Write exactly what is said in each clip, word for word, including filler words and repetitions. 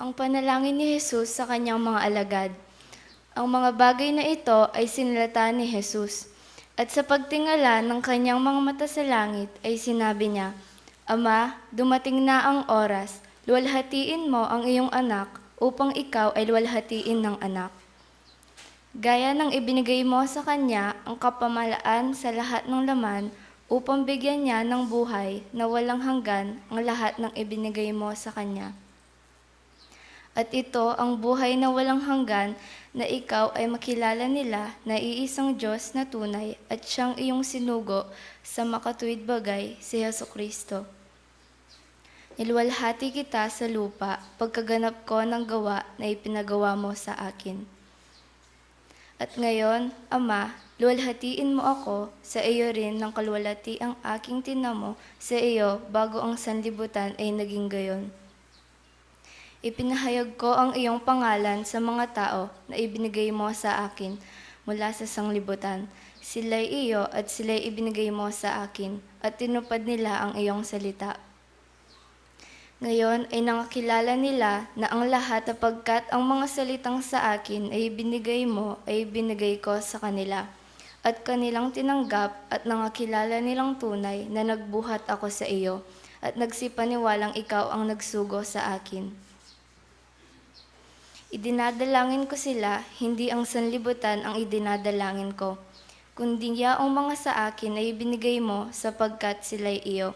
Ang panalangin ni Jesus sa kanyang mga alagad. Ang mga bagay na ito ay sinalita ni Jesus. At sa pagtingala ng kanyang mga mata sa langit, ay sinabi niya, "Ama, dumating na ang oras. Luwalhatiin mo ang iyong anak, upang ikaw ay luwalhatiin ng anak." Gaya ng ibinigay mo sa kanya ang kapamahalaan sa lahat ng laman, upang bigyan niya ng buhay na walang hanggan ang lahat ng ibinigay mo sa kanya. At ito ang buhay na walang hanggan, na ikaw ay makilala nila na iisang Diyos na tunay at siyang iyong sinugo sa makatuwid bagay, si Jesucristo. Niluwalhati kita sa lupa, pagkaganap ko ng gawa na ipinagawa mo sa akin. At ngayon, Ama, luwalhatiin mo ako sa iyo rin ng kaluwalhati ang aking tinamo sa iyo bago ang sanlibutan ay naging gayon. Ipinahayag ko ang iyong pangalan sa mga tao na ibinigay mo sa akin mula sa sanglibutan. Sila'y iyo at sila'y ibinigay mo sa akin, at tinupad nila ang iyong salita. Ngayon ay nangakilala nila na ang lahat, sapagkat ang mga salitang sa akin ay ibinigay mo, ay ibinigay ko sa kanila, at kanilang tinanggap, at nangakilala nilang tunay na nagbuhat ako sa iyo, at nagsipaniwalang ikaw ang nagsugo sa akin. Idinadalangin ko sila, hindi ang sanlibutan ang idinadalangin ko, kundi yaong mga sa akin ay ibinigay mo, sapagkat sila'y iyo.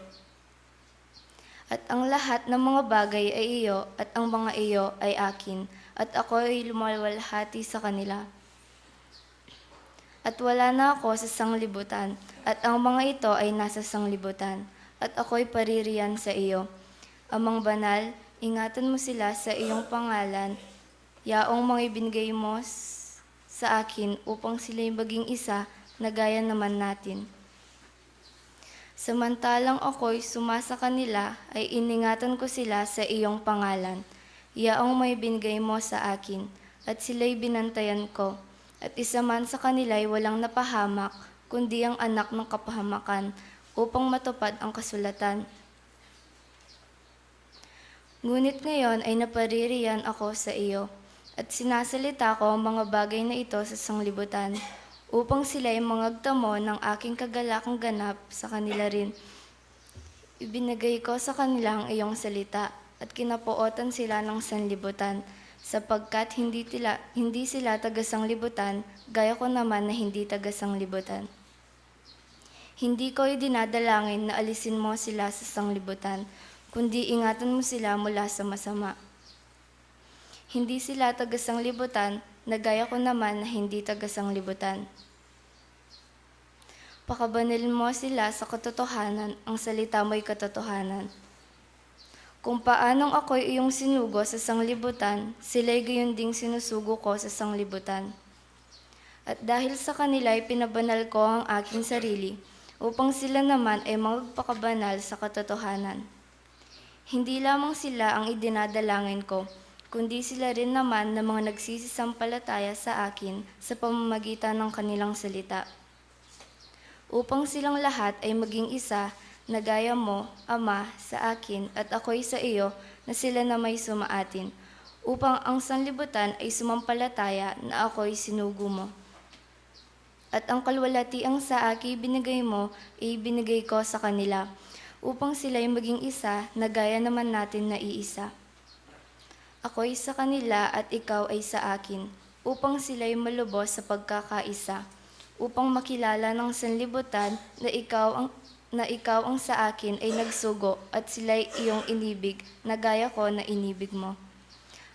At ang lahat ng mga bagay ay iyo, at ang mga iyo ay akin, at ako ay lumalwalhati sa kanila. At wala na ako sa sanglibutan, at ang mga ito ay nasa sanglibutan, at ako'y paririyan sa iyo. Amang Banal, ingatan mo sila sa iyong pangalan, yaong mga ibinigay mo s-, sa akin, upang sila'y maging isa na gaya naman natin. Samantalang ako'y suma sa kanila, ay iningatan ko sila sa iyong pangalan, yaong mga ibinigay mo sa akin, at sila'y binantayan ko. At isa man sa kanila'y walang napahamak, kundi ang anak ng kapahamakan, upang matupad ang kasulatan. Ngunit ngayon ay napaririyan ako sa iyo, at sinasalita ko ang mga bagay na ito sa sanglibutan, upang sila'y mangagtamo ng aking kagalakang ganap sa kanila rin. Ibinigay ko sa kanila ang iyong salita, at kinapootan sila ng sanlibutan, sapagkat hindi tila-, hindi sila taga-sanglibutan, gaya ko naman na hindi taga-sanglibutan. Hindi ko idinadalangin na alisin mo sila sa sanglibutan, kundi ingatan mo sila mula sa masama. Hindi sila taga-sanglibutan, na gaya ko naman na hindi taga-sanglibutan. Pakabanalin mo sila sa katotohanan, ang salita mo'y katotohanan. Kung paanong ako'y iyong sinugo sa sanglibutan, sila'y gayon ding sinusugo ko sa sanglibutan. At dahil sa kanila, ipinabanal ko ang aking sarili, upang sila naman ay magpakabanal sa katotohanan. Hindi lamang sila ang idinadalangin ko, kundi sila rin naman na mga nagsisisampalataya sa akin sa pamamagitan ng kanilang salita. Upang silang lahat ay maging isa, na gaya mo, Ama, sa akin, at ako'y sa iyo, na sila nama'y sumaatin, upang ang sanlibutan ay sumampalataya na ako'y sinugo mo. At ang kaluwalhatiang sa akin ibinigay mo, ibinigay ko sa kanila, upang sila'y maging isa, na gaya naman natin na iisa. Ako'y sa kanila at ikaw ay sa akin, upang sila'y malubos sa pagkakaisa, upang makilala ng sanlibutan na ikaw ang, na ikaw ang sa akin ay nagsugo, at sila'y iyong inibig, na gaya ko na inibig mo.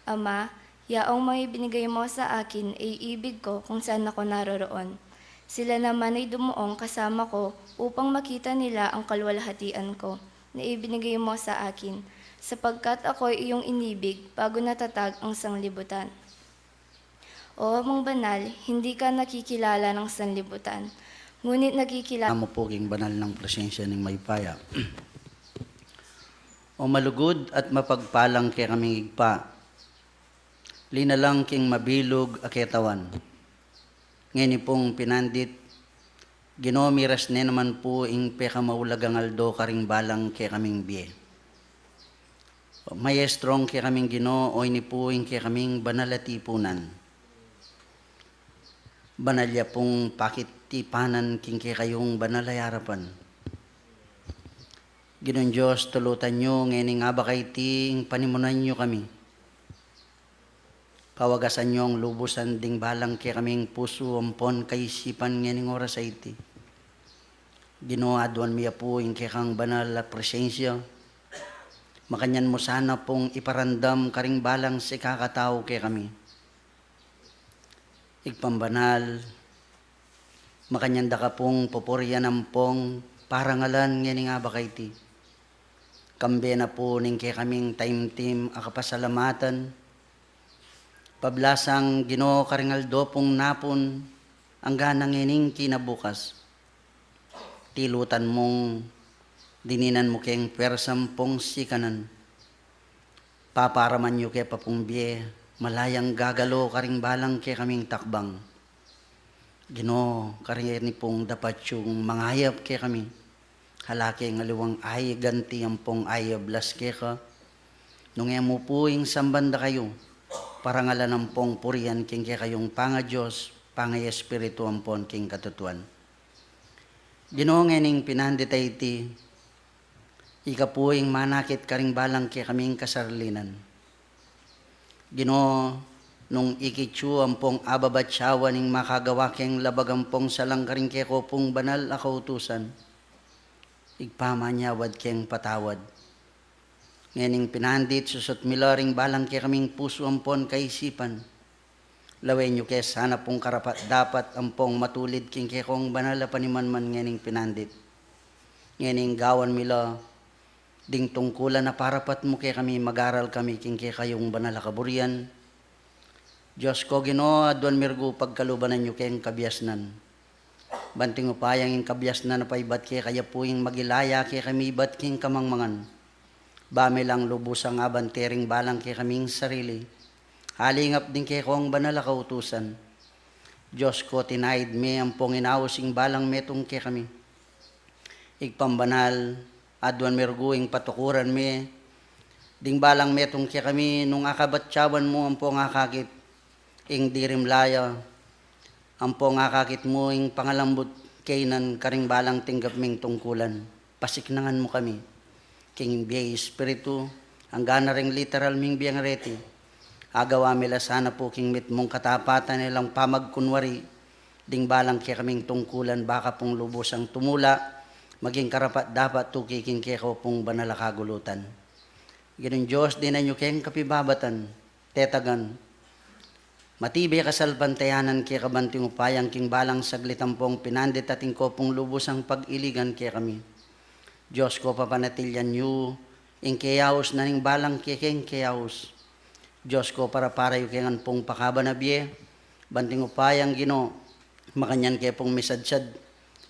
Ama, yaong mga ibinigay mo sa akin ay ibig ko kung saan ako naroroon. Sila naman ay dumuong kasama ko, upang makita nila ang kaluwalhatian ko na ibinigay mo sa akin, sapagkat ako'y iyong inibig bago natatag ang sanlibutan. O Amang Banal, hindi ka nakikilala ng sanlibutan, ngunit nakikilala mo pu king banal nang presensya ning Mayupaya. O malugud at mapagpalang kekaming Ibpa, linalang king mabilug a ketawan. Ngeni pung pinandit, Ginu, miras ne naman pu ing pekamaulagang aldo karing balang kekaming bie. Maestro, ing kekaming Ginu, o ini pu ing kekaming banal a tipunan. Banal ya pung pakitipanan king kekayung banal a arapan. Ginung Dios, tulutan yu ngening abak a iti ing panimunan yu kami. Pawagasan yung lubusan ding balang kekaming pusu ampon kaisipan ngening oras a iti. Ginu, aduan mi ya pu ing kekang banal a presensya. Makanyan mu sana pung iparandam karing balang sikakatau kekami. Ibpang banal, makanyan da ka pung pupurian ampong parangalan ngening abak a iti. Kambe na pu ning kekaming taimtim a kapasalamatan. Pablasang Ginu karing aldo pung napun, angga na ngening kinabukas. Tilutan mung dininan mu keng pwersa ampong sikanan. Paparaman yu ke pa pung bie, malayang gagalu karing balang kekaming takbang. Ginu, karing ini pung dapat yung mangayap kekami. Ala keng aliwang aganti ampong ayablas keka. Nung e mu pu ing samban da kayu, parangalan ampong purian king kekayung pangaDios, pangaEspiritu ampon king katutuan. Ginu, ngening pinandit a iti, ika pu ing manakit karing balang kekaming kasarlinan. Ginu, nung ikit yu ampong ababatsawan ing makagawa keng labag ampong salang karing keko pung banal a kautusan, Ibpa, manyawad keng patawad. Ngening pinandit, susut mi la ring balang kekaming pusu ampon kaisipan. Lawen yu ke sana pung karapat-dapat ampong matulid king kekong banal a panimanman ngening pinandit. Ngening gawan mi la ding tungkulan a parapat mu kekami, mag-aral kami king kekayung banal a kaburian. Dios ko Ginu, aduan mi rugu pagkalubanan yu keng kabiasnan. Banting upayang ing kabiasnan a paibat keka ya pu ing magilaya kekami ibat king kamangmangan. Ba me lang lubusang abante ring balang kekaming sarili, alingap ding kekong banal a kautusan. Dios ko, tinaid me ampong inaus ing balang metung kekami. Ibpang banal, aduan mi rugu ing patukuran me ding balang metung kekami nung akabatsawan mu ampong akakit ing dirimlaya, ampong akakit mu ing pangalambut kainan karing balang tinggap ming tungkulan. Pasiknangan mu kami king bie Espiritu, angga na ring literal ming bie ngan reti. Agawa mi la sana pu king mitmung katapatan ilang pamagkunwari ding balang kekaming tungkulan, ba ka pung lubusang tumula maging karapat-dapat tuki king keko pung banal a kagulutan. Ginung Dios, dinan yu keng kapibabatan, tetagan, matibe a kasalpantayanan keka, banting upayang king balang saglit ampong pinandit atin ko pung lubusang pag-iligan kekami. Dios ko, papanatilian yu ing keyaus na ning balang kekeng keyaus. Dios ko, parapara yu ke ngan pung pakaban a bie. Banting upayang Ginu, makanyan ke pung misadsad,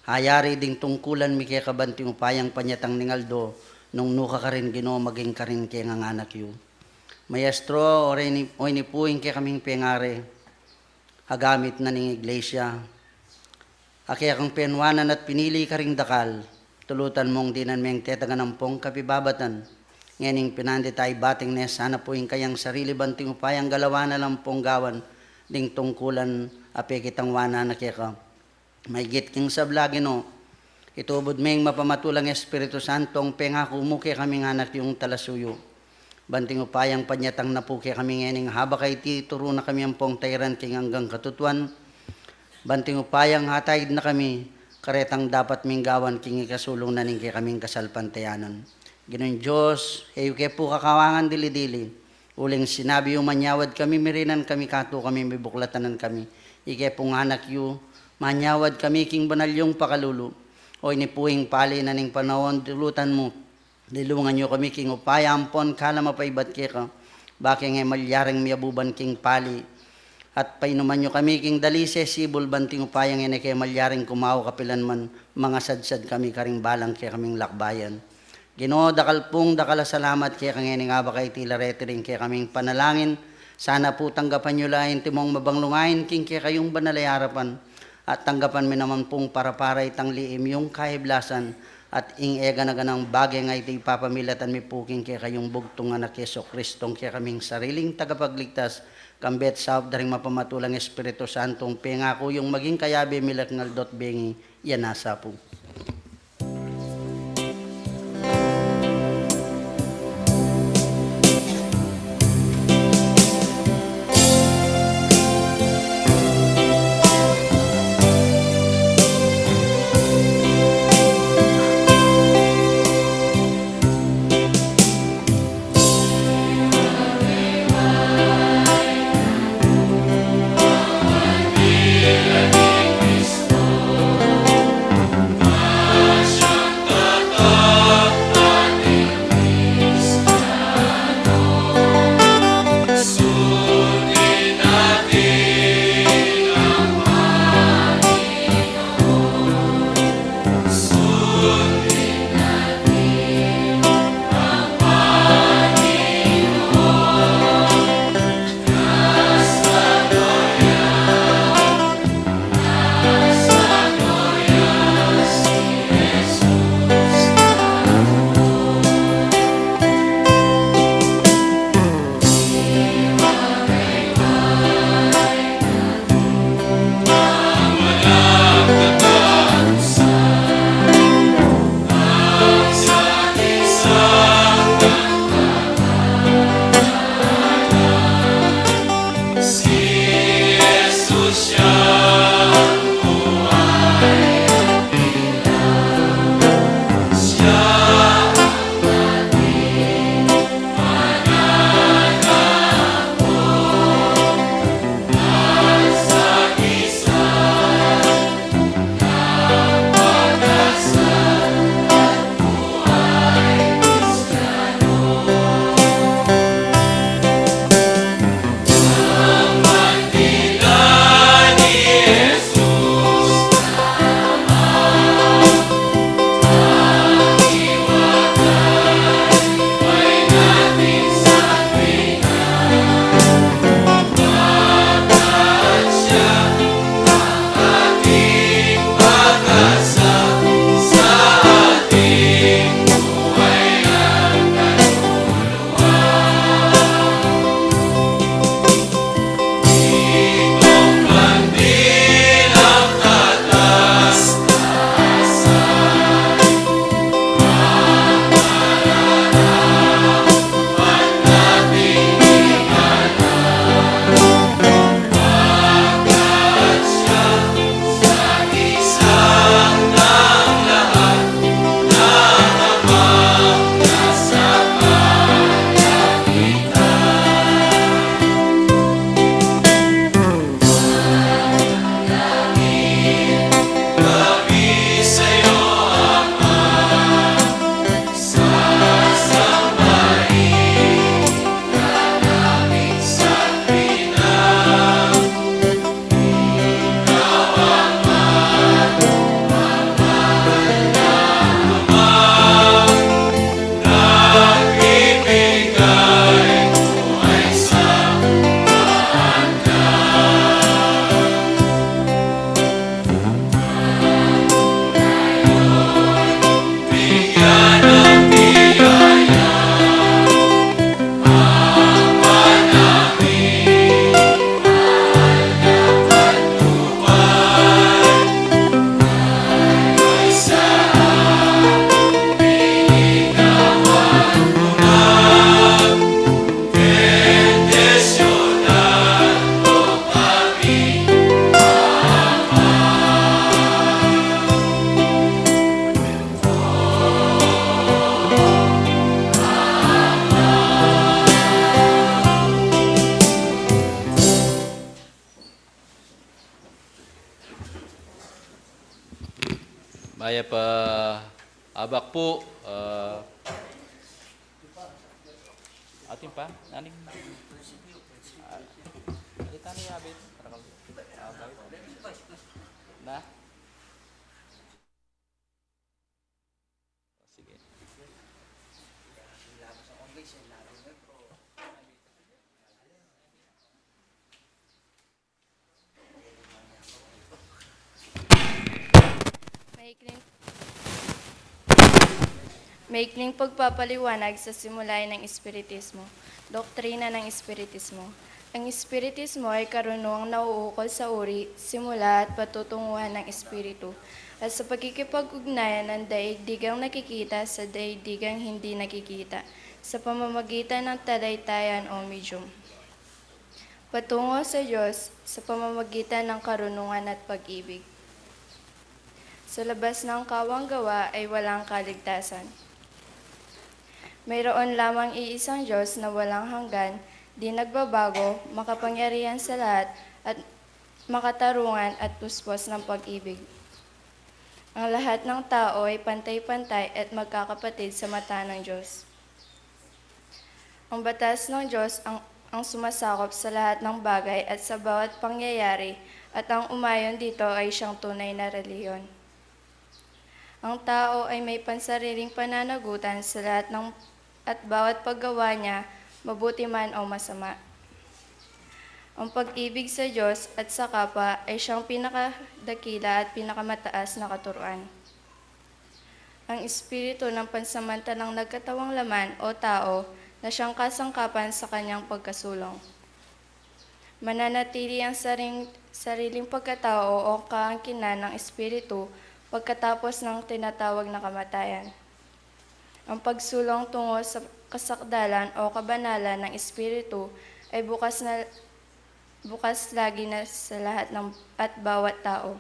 ayari ding tungkulan mi keka, banting upayang panyatang ning aldo nung nuka karin Ginu, maging karin keng anak yu. Maestro, o ini, o ini pu ing kekaming pengari a gamit na ning Iglesia a kekang penwanan at pinili karing dakal. Tulutan mung dinan meng tetagan ampong kapibabatan. Ngening pinandit a ibating ne sana pu ing kayang sarili, banting upayang galawan na la ampong gawan ding tungkulan a pekitang wanan na keka. Maigit king sabla, Ginu, itubud meng mapamatulang Espiritu Santo ing pengaku mu kekaming anak yung talasuyu. Banting upayang panyatang na pu kekami ngening habak a iti, turu na kami ampong tairan king anggang katutuan. Banting upayang ataid na kami karetang dapat ming gawan king ikasulung na ning kekaming kasalpantayanan. Ginung Dios, e yu ke pu kakawangan dili-dili. Uling sinabi yu, manyawad kami, mirinan kami, katu kami mibuklatanan kami. Ike pung anak yu, manyawad kami king banal yung pakalulu. O ini pu ing pali na ning panaun, tulutan mu, dilungan yu kami king upaya ampon kalam a paibat keka, ba keng e malyaring miabuban king pali. At painuman yu kami king dalise sibul, banting upayang e ne ke malyaring kumau kapilan man, mangasadsad kami karing balang kekaming lakbayan. Ginu, dakal pung dakal a salamat keka ngening abak a iti la reti ring kekaming panalangin. Sana pu tanggapan yu la ing timong mabanglungain king kekayung banal a arapan. At tanggapan mi naman pung parapara itang liim yung kaiblasan, At ing e gana-ganang bage a iti ipapamilatan mi pu king kekayung bugtung Anak, Jesucristo, ing kekaming sariling tagapagligtas, kambe at saup da ring mapamatul a Espiritu Santo, ing pengaku yu maging kayabe mi la king aldo at bengi, iya nasa pu. Mayap a abak pu, ah, atin pa, naning, ah, atin pa ni abit, na? Sige. Maikling. Maikling pagpapaliwanag sa simulain ng Espiritismo. Doktrina ng Espiritismo. Ang Espiritismo ay karunungang nauukol sa uri, simula at patutunguhan ng Espiritu, at sa pakikipag-ugnayan ng daigdigang nakikita sa daigdigang hindi nakikita, sa pamamagitan ng talahitayan o medium. Patungo sa Diyos sa pamamagitan ng karunungan at pag-ibig. Sa labas ng kawang gawa ay walang kaligtasan. Mayroon lamang iisang Diyos na walang hanggan, di nagbabago, makapangyarihan sa lahat, at makatarungan at puspos ng pag-ibig. Ang lahat ng tao ay pantay-pantay at magkakapatid sa mata ng Diyos. Ang batas ng Diyos ang, ang sumasakop sa lahat ng bagay at sa bawat pangyayari, at ang umayon dito ay siyang tunay na relihiyon. Ang tao ay may pansariling pananagutan sa lahat ng at bawat paggawa niya, mabuti man o masama. Ang pag-ibig sa Diyos at sa kapwa ay siyang pinakadakila at pinakamataas na katuruan. Ang espiritu ng pansamantalang nagkatawang laman o tao na siyang kasangkapan sa kanyang pagkasulong. Mananatili ang saring, sariling pagkatao o kaangkinan ng espiritu pagkatapos ng tinatawag na kamatayan. Ang pagsulong tungo sa kasakdalan o kabanalan ng espiritu ay bukas na bukas lagi na sa lahat ng at bawat tao.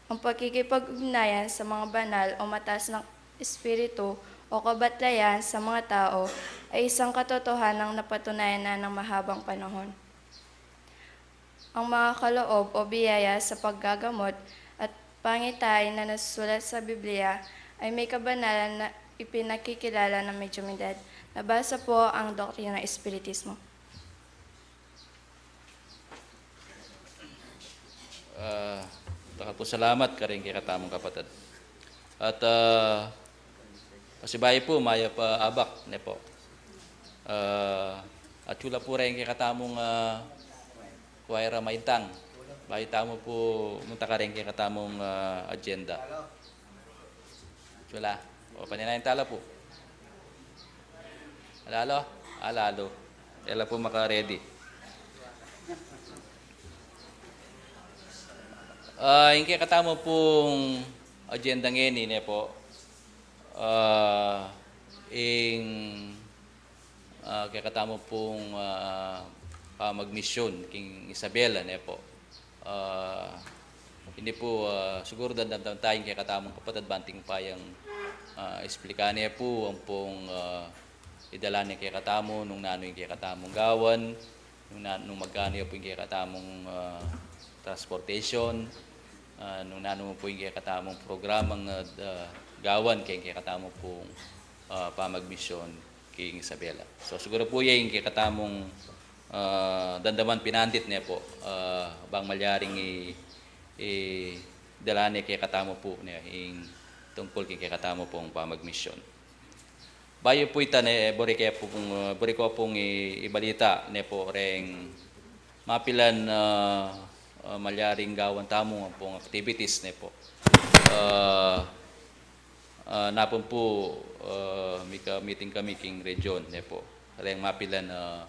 Ang pakikipag-ugnayan sa mga banal o mataas ng espiritu o kabatlayan sa mga tao ay isang katotohanang napatunayan na ng mahabang panahon. Ang mga kaloob o biyaya sa paggagamot at pangitain na nasusulat sa Biblia ay may kabanalan na ipinakikilala ng medyumidad. Nabasa po ang Doktrina ng Espiritismo. Ah, dakal pung salamat karing kekatamung kapatad. At, ah, pasibayu pu, mayap a abak, ne pu. Ah, atyu la pu reng kekatamung, ah, kuwayra maintang. Bayu tamu pu munta kareng kekatamung, ah, agenda. Atyu la. O, paninayan tala pu. Alalu? Alalu. E la pu maka-ready. Ah, ing kekatamu pung agenda ngeni, ne pu. Ah, ing, ah, kekatamu pung, ah, pamagmisyun king Isabela, ne pu. Ah, ini pu, ah, siguru dandam-dam taya ing kekatamung kapatad banting payang, ah, explica ne pu ampong, ah, idala ne kekatamu nung nanu ing kekatamung gawan, nung na, nung magkanu ya pu ing kekatamung, ah, transportation, ah, nung nanu pu ing kekatamung programang, ah, gawan keng kekatamu pung, ah, pamagmisyun king Isabela. So, siguru pu ya ing kekatamung, ah, dandaman pinandit ne pu, ah, bang malyaring i, idala ne kekatamu pu, ne, ing tungkul king kekatamu pung pamagmisyun. Bayu pu ita ne, buri ke pung, ah, buri ku pung i, ibalita ne pu reng mapilan, ah, ah, malyaring gawan tamu ampong activities ne pu. Ah, ah, napun pu, ah, mika-meeting kami king region ne pu. Reng mapilan, ah,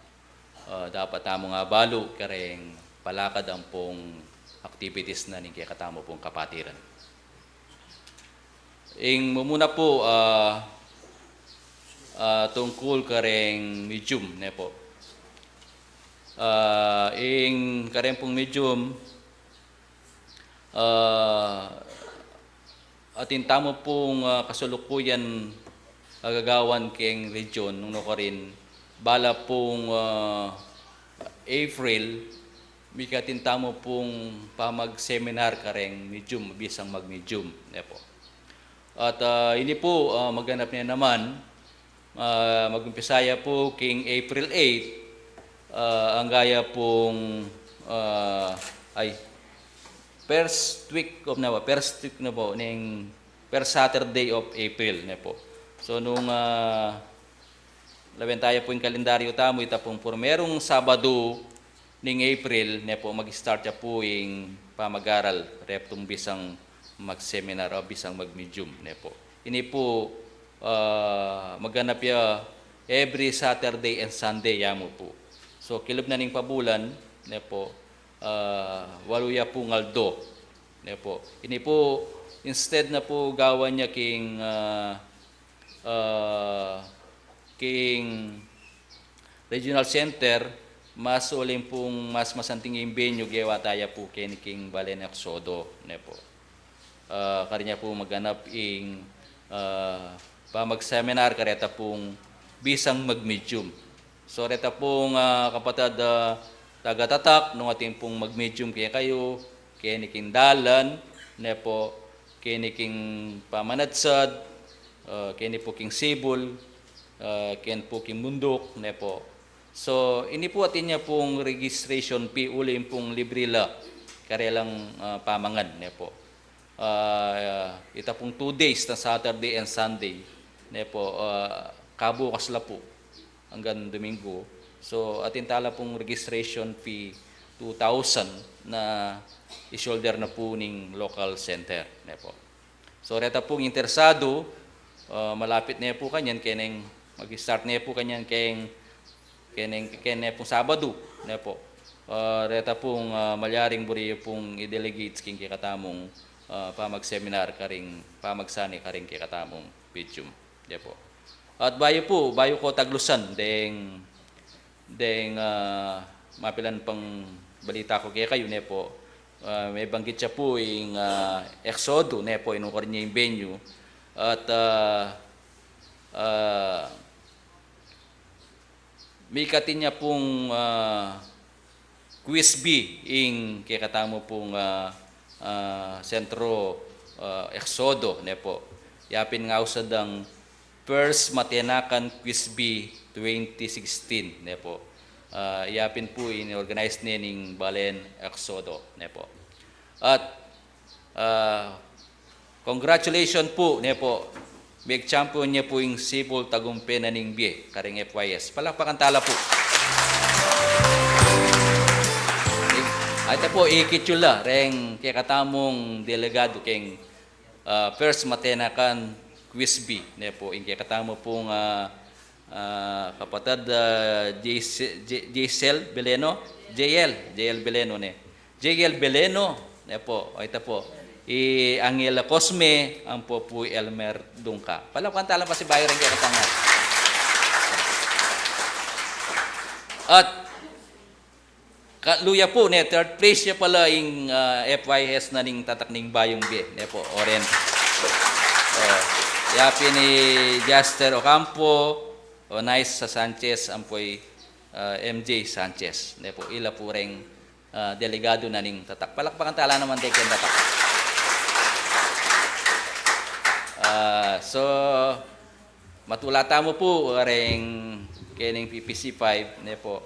ah, dapat tamung abalu kareng palakad ampong activities na ning kekatamu pung kapatiran. Ing mumuna pu, ah, ah, tungkul kareng medium, ne pu. Ah, ing kareng pung medium, ah, atin tamu pung, ah, kasalukuyan agagawan keng region, nung nukarin, bala pung, ah, April, mika atin tamu pung pamag-seminar kareng medium, bisang mag-medium, ne pu. At, ah, ini pu, ah, maganap ne naman, ah, mag-umpisa ya pu king April eight, ah, angga ya pung, ah, ay, first week of, na, first week na pu, ning first Saturday of April ne pu. So, nung, ah, lawen taya pu ing kalendaryu tamu, ita pung purmerung Sabadu ning April ne pu, mag-start ya pu ing pamag-aral, rep tung bisang mag-seminar o bisang mag-medium ne pu. Ini pu, Ah, maganap ya every Saturday and Sunday, ya mu pu. So, kilub na ning pabulan, ne pu, ah, walu ya pung aldo, ne pu. Ini pu, instead na pu gawan ya king, ah, ah, king regional center, mas uling pung mas masanting ing venue, gewa taya pu keni king balen Exodo, ne pu. Ah, karin ya pu maganap ing, ah, pamagseminar kareta pung bisang magmedium. So, reta pung, ah, kapatad, ah, tagatatak, nung atin pung magmedium kekayu, keni king dalan, ne pu, keni king pamanadsad, ah, keni pu king sibul, ah, keni pu king bunduk, ne pu. So, ini pu atin ya pung registration fee, uling pung libre la karelang, ah, pamangan, ne pu. Ah, ita pung two days na Saturday and Sunday, ne pu, ah, kabukas la pu anggang Domingo. So, atin tala pung registration fee two thousand na i-shoulder na pu ning local center, ne pu. So, reta pung interesado, ah, malapit ne pu kanyan, keni, mag-start ne pu kanyan keng, keni, keni pung Sabadu, ne pu. Ah, reta pung, ah, malyaring buri pung i-delegate king kekatamung, ah, pamagseminar karing, pamagsani karing kekatamung medium, ne pu. At bayu pu, bayu ku taglusan deng, deng, ah, mapilan pang balita ku kekayu, ne pu. Ah, mebanggit ya pu ing, ah, Exodo, ne pu, ing nukarin ya ing venue. At, ah, ah, mika atin ya pung, ah, Quiz Bee ing kekatamu pung, ah, ah, sentro, ah, Exodo, ne pu. Ya pin ing ausan dang First Matenakan Quiz Bee twenty sixteen, ne pu. Ah, ya pin pu in-organize ne ning balen Exodo, ne pu. At, ah, congratulations pu, ne pu. Meg-champion ne pu ing Sibul Tagumpe na ning Bie karing F Y S. Palakpakan tala pu. Ay, ita pu, ikit yu la reng kekatamung delegado keng, ah, First Matenakan Quiz Bee, ne pu, ing kekatamu pung, ah, ah, kapatad, ah, J C, J-, J C L Beleno, J L, J L Beleno, ne. J L Beleno, ne pu, o, ita pu. I Angela Cosme, ampo pu Elmer Dungca. Palakpakan tala pasibayu reng kekatamung. At katlu ya pu, ne, third place ya pala ing, ah, F Y S na ning tatak ning Bayung Bie, ne pu, Oren. O, ya pin i Jaster Ocampo, o, Nice Sanchez, ampo i, ah, M J Sanchez, ne pu, ila pu reng, ah, delegado na ning tatak. Palakpakan tala naman de keng tatak. Ah, so, matula tamu pu reng kening P P C five, ne pu,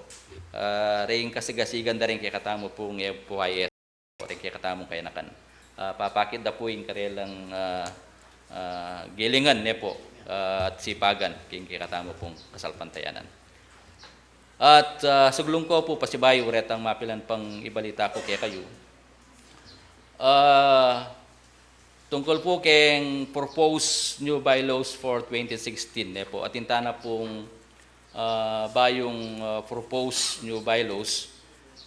ah, reng kasigasigan da reng kekatamu pung F Y S, reng kekatamung kayanakan. Ah, papakit da pu ing karelang, ah, ah, gelingan, ne pu, ah, at sipagan king kekatamu pung kasalpantayanan. At, ah, suglung ku pu pasibayu retang mapilan pang ibalita ku kekayu. Ah, tungkul pu keng proposed new bylaws for twenty sixteen, ne pu. Atin tana pung, ah, bayung, ah, proposed new bylaws.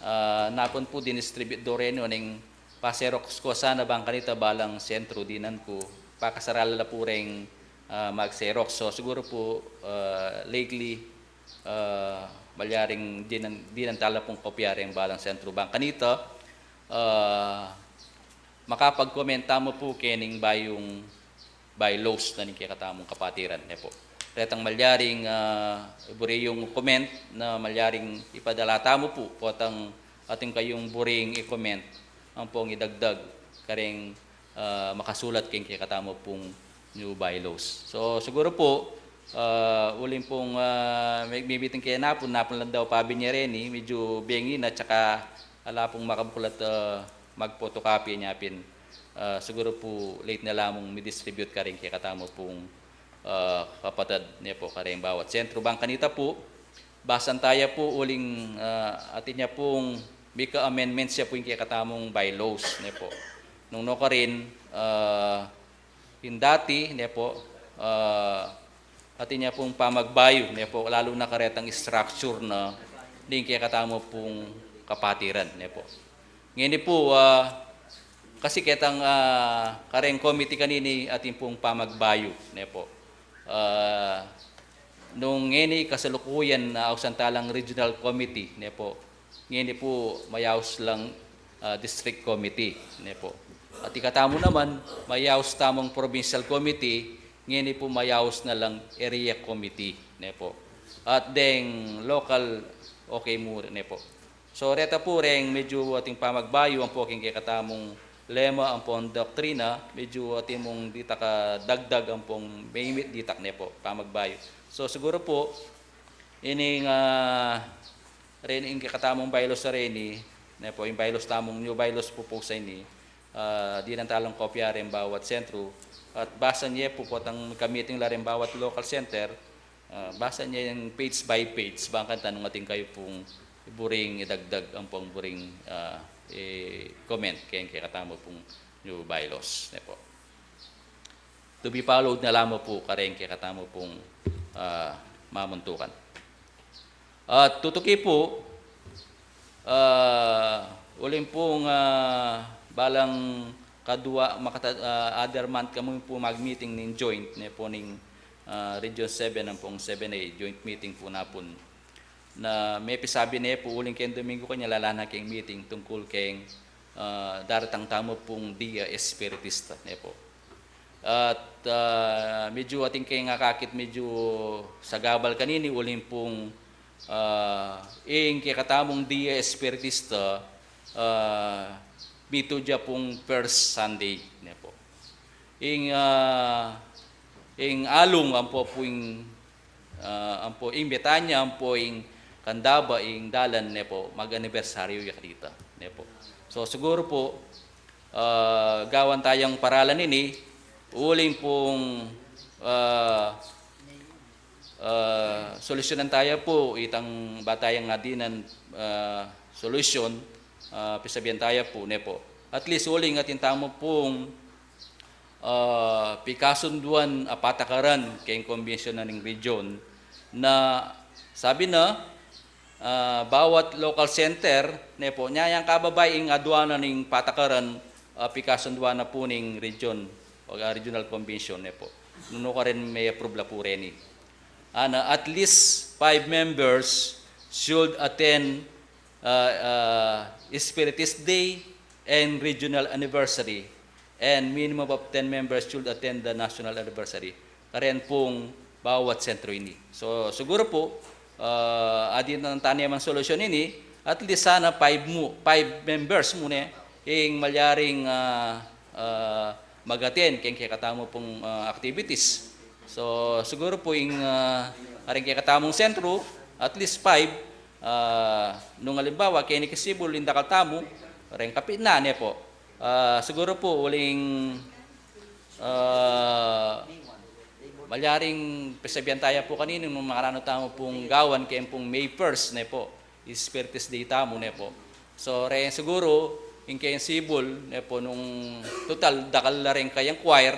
Ah, napun pu dinistribute do reni, oneng pa-xerox ku sana bang kanita balang sentro, dinan ku. Pakasarala la pu reng, ah, mag-xerox. So, siguru pu, ah, lately, ah, malyaring dinan, dinan tala pung kopya reng balang sentro bang kanita, ah, makapag-comment tamu pu kening bayung bylaws na ning kekatamung kapatiran, ne pu. Retang malyaring, ah, buri yung comment na malyaring ipadala tamu pu, potang atin kayung buring i-comment ampong idagdag kareng, ah, makasulat keng kekatamu pung new bylaws. So, siguru pu, ah, uling pung, ah, me-, meeting kaya napun, napun lang daw pabin ya reni, medyu bengi na, tsaka ala pung makabuklat, ah, mag-photocopy, nya pin, ah, siguru pu late na la mung mi-distribute karing kekatamu pung, ah, kapatad, ne pu, kareng bawat sentro bang kanita pu. Basan taya pu uling, ah, atin ya pung mika amendments ya pu ing kekatamung bylaws, ne pu. Nung nukarin, ah, ing dati, ne pu, ah, atin ya pung pamagbayu, ne po, lalu na karetang structure na ning kekatamu pung kapatiran, ne po. Ngeni po, ah, kasi ketang, ah, kareng committee kanini atin pung pamagbayu, ne po. Ah, nung ngeni kasalukuyan na ausan ta lang regional committee, ne po. Ngeni po mayaus lang, ah, district committee, ne po. At ikatamu naman, mayaus tamung provincial committee, ngeni po mayaus na lang area committee, ne po. At deng local, okay mu, ne po. So, reta po reng medyu atin pamagbayu ampo king kekatamung lema ampong doktrina, medyu atin mung ditak a dagdag ampong maimit ditak, ne po, pamagbayu. So, siguru po, ining, ah, reni ing kekatamung bylaws a reni, ne po, ing bylaws tamung new bylaws po po sa ini, ah, dinan ta lang kopya reng bawat sentru, at basa ne po potang ka-meeting la reng bawat local center, ah, basa ne yang page by page, bang kanita nung atin kayu pung buring idagdag ampong buring, ah, i-comment keng kekatamu pung new bylaws, ne po. To be followed na la mu po kareng kekatamu pung, ah, mamuntukan. At tutuki po, ah, uling pung, ah, balang kadua makata-, ah, other month kami po mag-meeting ning joint, ne po, ning, ah, Region seven ampong seven A, joint meeting po napun. Na mepisabi ne po uling keng Domingo kanya lala na keng meeting tungkul keng, ah, daratang tamu pung Dia Espiritista, ne po. At, ah, medyu atin keng akakit medyu sagabal kanini uling pung, ah, ing kekatamung Dia Espiritista, ah, mitudya pung first Sunday, ne po. Ing, ah, ing alung ampo pu ing, ah, ampo ing Betania, ampo ing Candaba, ing dalan, ne po, mag-anibersaryu ya kanita, ne po. So, siguru po, ah, gawan tayang paralan ini, uling pung, ah, ah, solusyonan taya po, itang ba tayang adinan, ah, solusyon, ah, pisabian taya po, ne po. At least, uling atin tamu pung, ah, pikasunduan a patakaran keng konbensyon na ning region na sabi na, ah, bawat local center, ne po, nya yang kababay ing aduanan ning patakaran, ah, pikasunduan na po ning region, o, ah, regional convention, ne po. Nung nukarin me-approve la po reni. Ana, at least five members should attend, ah, ah, Spiritist Day and regional anniversary, and minimum of ten members should attend the national anniversary. Karen pung bawat sentro ini. So, siguro po, ah, adi na taneman solusyon ini, at least sana five mu, five members mu ne, ing malyaring, ah, ah, mag-attend keng kekatamu pung, ah, activities. So, siguro po ing, ah, karing kekatamung sentro, at least five, ah, nung alimbawa, keni kasibul, ing dakal tamu, reng kapitnan, ne po. Ah, siguro po, uling, ah, malyaring pisabian taya po kanini, nung makaranu tamu pung gawan, keng pung May first, ne po. Spiritist Day tamu, ne po. So, reng siguro, ing keng sibul, ne po, nung total, dakal la reng kayang choir,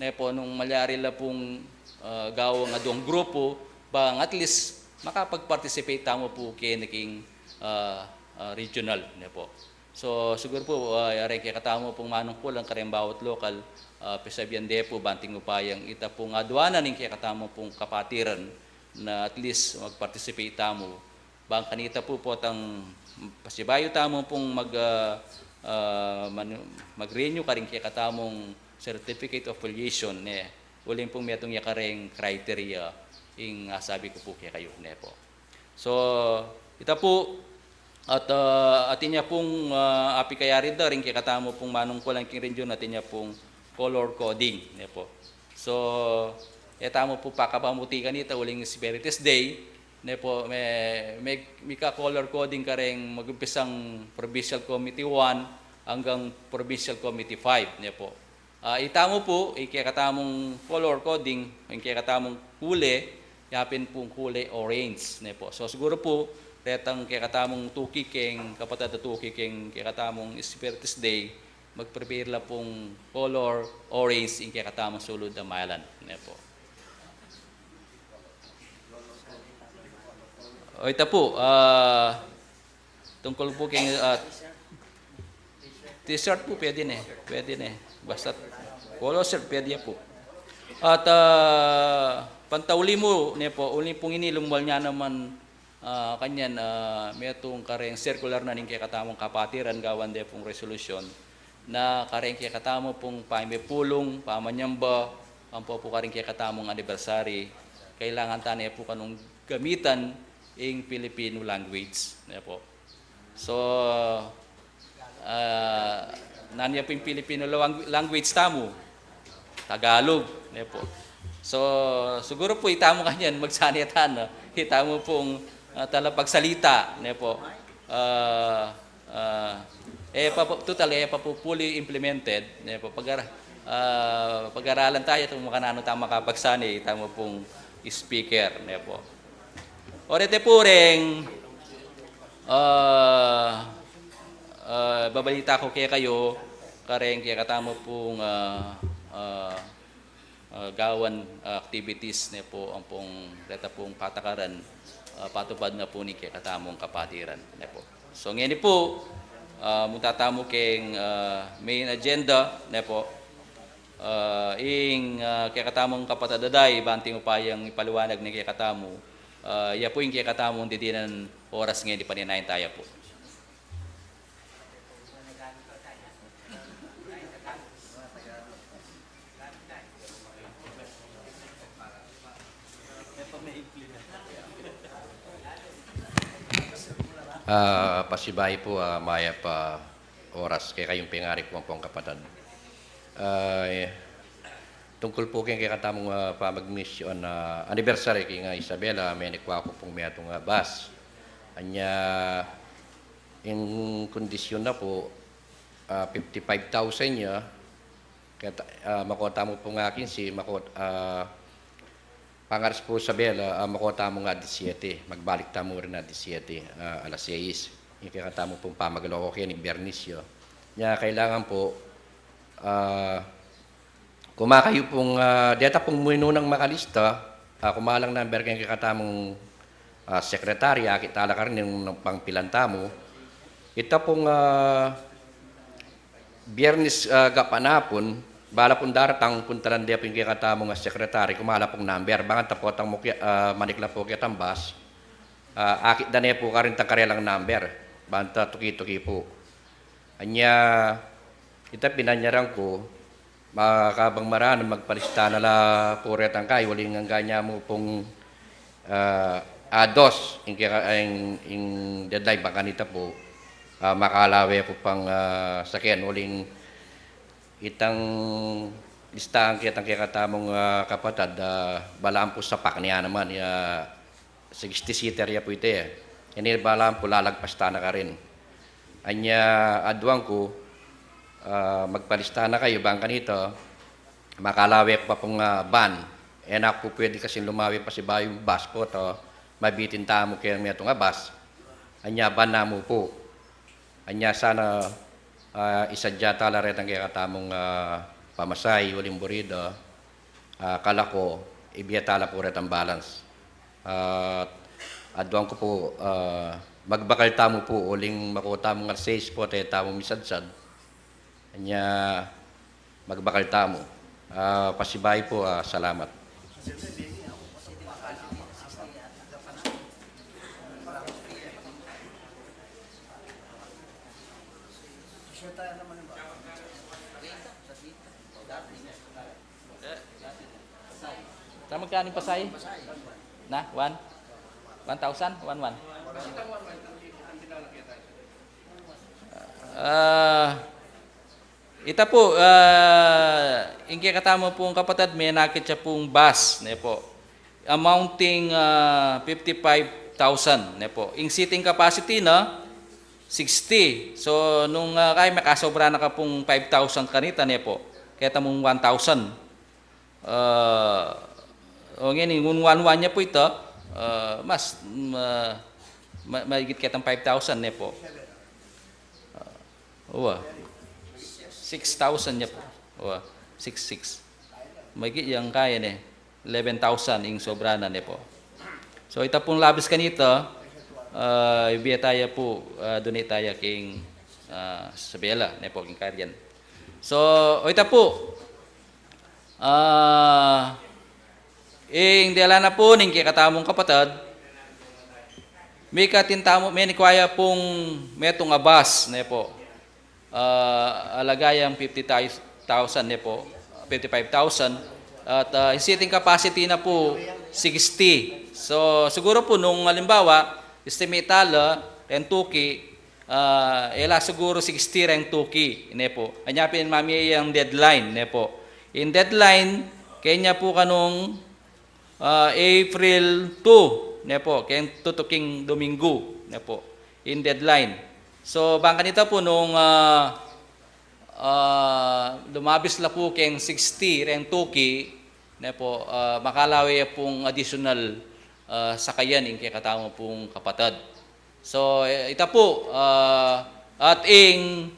ne po, nung malyari la pung, ah, gawang aduang grupo, bang at least, makapag-participate tamu po keni king, ah, ah, regional, ne po. So, siguro po, ah, reng kekatamu pung manungkulan kareng bawat local, ah, pisabian de po, banting upayang ita pung aduanan ing kekatamu pung kapatiran na at least mag-participate tamu. Bang kanita po potang pasibayu tamu pung mag, ah, ah, manu-, mag-renew karing kekatamung certificate of affiliation, ne. Uling pung metung ya kareng criteria, ing, ah, sabi ku po kekayu, ne po. So, ita po, at, ah, atin ya pung, ah, apikayari da ring kekatamu pung manungkulan king region, atin ya pung color coding, ne po. So, e tamu po pakapamuti kanita uling Spiritist Day, ne po, me-, me-, mika-color coding kareng mag-umpisang Provincial Committee one anggang Provincial Committee five, ne po. Ah, itamu po, ing kekatamung color coding, ing kekatamung kule, yapin pung kule orange, ne po. So, siguro po, retang kekatamung tuki keng, kapatad a tuki keng kekatamung Spiritist Day, mag-prepare la pung color orange ing kekatamung sulud a mayalan, ne po. O, ita pu, ah, tungkul pu keng, ah, t-shirt pu, pwede ne, pwede ne. Basta polo shirt, pwede ya pu. At, ah, pantauli mu, ne pu, uli pung ini, lumual ne naman, ah, kanyan, ah, metung kareng circular na ning kekatamung kapatiran, gawan de pung resolution na kareng kekatamu pung pamipulung, pamanyamba, ampo pu kareng kekatamung anniversary, kailangan ta ne pu kanung gamitan ing Filipino language, ne pu. So, ah, nanu ya pu ing Filipino lang-, language tamu? Tagalog, ne pu. So, siguru pu itamu kanyan magsanita na, itamu pung, ah, talapagsalita, ne pu. Ah, ah, e pa pu, total, e pa pu fully implemented, ne pu. Pag-ara-, ah, pag-aralan taya kung makananu ta makapagsani, itamu pung speaker, ne pu. O reti pu reng, ah, ah, babalita ku kekayu, kareng kekatamu pung, ah, ah, ah, gawan, ah, activities, ne pu, ampong reta pung patakaran, ah, patupad na pu ning kekatamung kapatiran, ne pu. So, ngeni pu, ah, munta tamu keng, ah, main agenda, ne pu. Ah, ing, ah, kekatamung kapatad a Day, banting upayang ipaliwanag ne kekatamu, ah, ya pu ing kekatamung didinan oras ngeni, paninayan taya pu. Ah, pasibayu pu, ah, mayap a oras kekayung pengari ku ampong kapatad. Ah, e, tungkul pu keng kekatamung, ah, pamagmisyon, ah, anniversary king, ah, Isabela, menikwa ku pung metung a bus. Anya, ing kondisyon na pu, ah, fifty-five thousand ya, keta, ah, mako tamu pung akin si mako, ah, pangaras pu Isabela, ah, mako tamu nga disiete, magbalik tamu rin a disiete, ah, alas seis. Ing kekatamu pung pamagalaw ku keni Biyernes ya. Nya kailangan pu, ah, kung makayu pung, ah, deta pung minunang makalista, ah, kumalang number keng kekatamung, ah, secretary, akit tala karin ing pangpilan tamu. Ita pung, ah, Biyernes, ah, gapanapun, bala pung daratang, puntalan de pu ing kekatamung, ah, secretary, kumalang pung number. Bang anta potang mu ke-, ah, manikla pu ketang bus, ah, akit da ne pu karin itang karelang number. Bang anta tuki-tuki pu. Anya, ita pinanyaran ku, ma-, kabang maranun magpalista na la pu retang kayu, uling angga nya mu pung, ah, ados, ing keka-, ing, ing deadline bang kanita pu, ah, makalawe ku pang, ah, saken, uling itang listahan ketang kekatamung, ah, kapatad, ah, balamu pu sapak ne naman, ya, sixty seater ya pu ita e. Ini balamu pu lalagpas ta na karin. Anya aduan ku, ah, magpalista na kayu bang kanita, makalawe ku pa pung, ah, van. E na ku pu pwede kasing lumawe pasibayung bus pu ta, mabitin tamu keng metung a bus. Anya van na mu pu. Anya sana, ah, isadya tala retang kekatamung, ah, pamasahe uling burida, ah, kalako, ibie tala pu retang balance. Ah, aduan ku pu, ah, magbakal tamu pu, uling mako tamung alas seis pu, e tamu misadsad. Anya, magbakal tamu. Ah, pasibayu pu, ah, salamat. Sa magkano ing pasahe? Na, one? One thousand? One, one. Ah, ita pu, ah, ing kekatamu pung kapatad, menakit ya pung bus, ne pu. Amounting, ah, fifty-five thousand, ne pu. Ing seating capacity na, sixty. So, nung, ah, kaya makasobra na ka pung five thousand kanita, ne pu. Keta mung one thousand. Ah, o ngeni, nung one-one ya pu ita, ah, mas, ma-, ma-, maigit ketang five thousand, ne pu. Ah, uwa. Six thousand ya pu. Uwa. Six, six. Maigit yang kaya ne. Eleven thousand ing sobra na, ne pu. So, ita pung labis kanita, ah, ibie taya pu, ah, donate taya king, ah, Isabela, ne pu, king Carian. So, o ita pu, ah, ing dela na pu ning kekatamung kapatad, mika atin tamu, menikwa ya pung metung a bus, ne pu. Ah, alaga yang fifty thousand, ne pu, fifty-five thousand. At, ah, ing seating capacity na pu, sixty. So, siguru pu nung halimbawa, estimate tala, reng tuki, ah, e la siguru sixty reng tuki, ne pu. Anya pin mamie yang deadline, ne pu. Ing deadline, kenya pu kanung, ah, April two, ne pu, keng tutuking Dominggu, ne pu, ing deadline. So, bang kanita pu nung, ah, ah, lumabis la pu keng sixty reng tuki, ne pu, ah, makalawe ya pung additional, ah, sakayan ing kekatamu pung kapatad. So, eh, ita pu, ah, at ing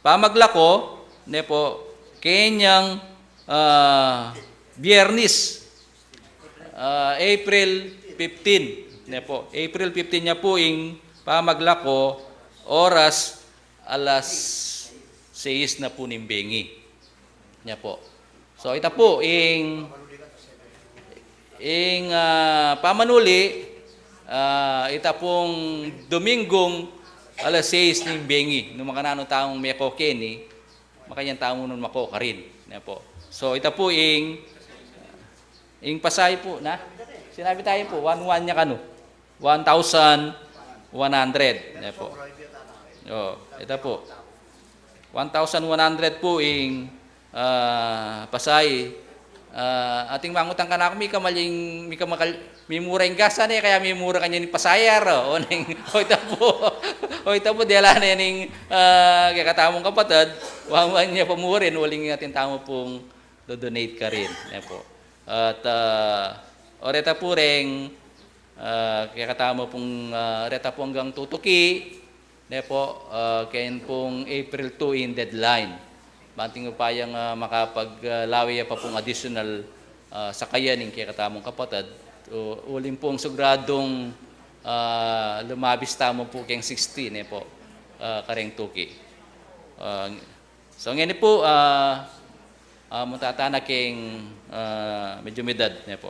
pamaglako, ne pu, kenyang, ah, Biyernes, ah, April fifteen, ne pu. April fifteen ya pu ing pamaglako, oras alas seis na pu ning bengi. Ne pu. So, ita pu, ing, ing, ah, pamanuli, ah, ita pung Dominggung alas seis ning bengi. Nung makananu tamung meko keni, makanyan tamu nung mako karin. Ne pu. So, ita pu ing, ing pasahe pu, na? Sinabi taya pu, one one ya kanu. One thousand one hundred. Ne pu. O, ita pu. One thousand one hundred pu ing, ah, pasahe. Ah, atin mangutang kanaku, mika maling, mika makal-, mimura ing gas, ne, kaya mimura kanyan ing pasahe, o? O neng, o ita pu. O ita pu, dela ne ning, ah, kekatamung kapatad, one one ya pamurin, uling atin tamu pung do-donate karin, ne pu. At, ah, o reta pu reng, ah, kekatamu pung, ah, reta pu anggang tutuki, ne pu, ah, keng pung April two ing deadline. Banting upayang, ah, makapag, ah, lawe ya pa pung additional, ah, sakayan ing kekatamung kapatad. U-, uling pung siguradung, ah, lumabis tamu pu keng sixty, ne pu, ah, kareng tuki. Ah, so, ngeni pu, ah, ah, munta tana keng, ah, medyo umidad, ne pu.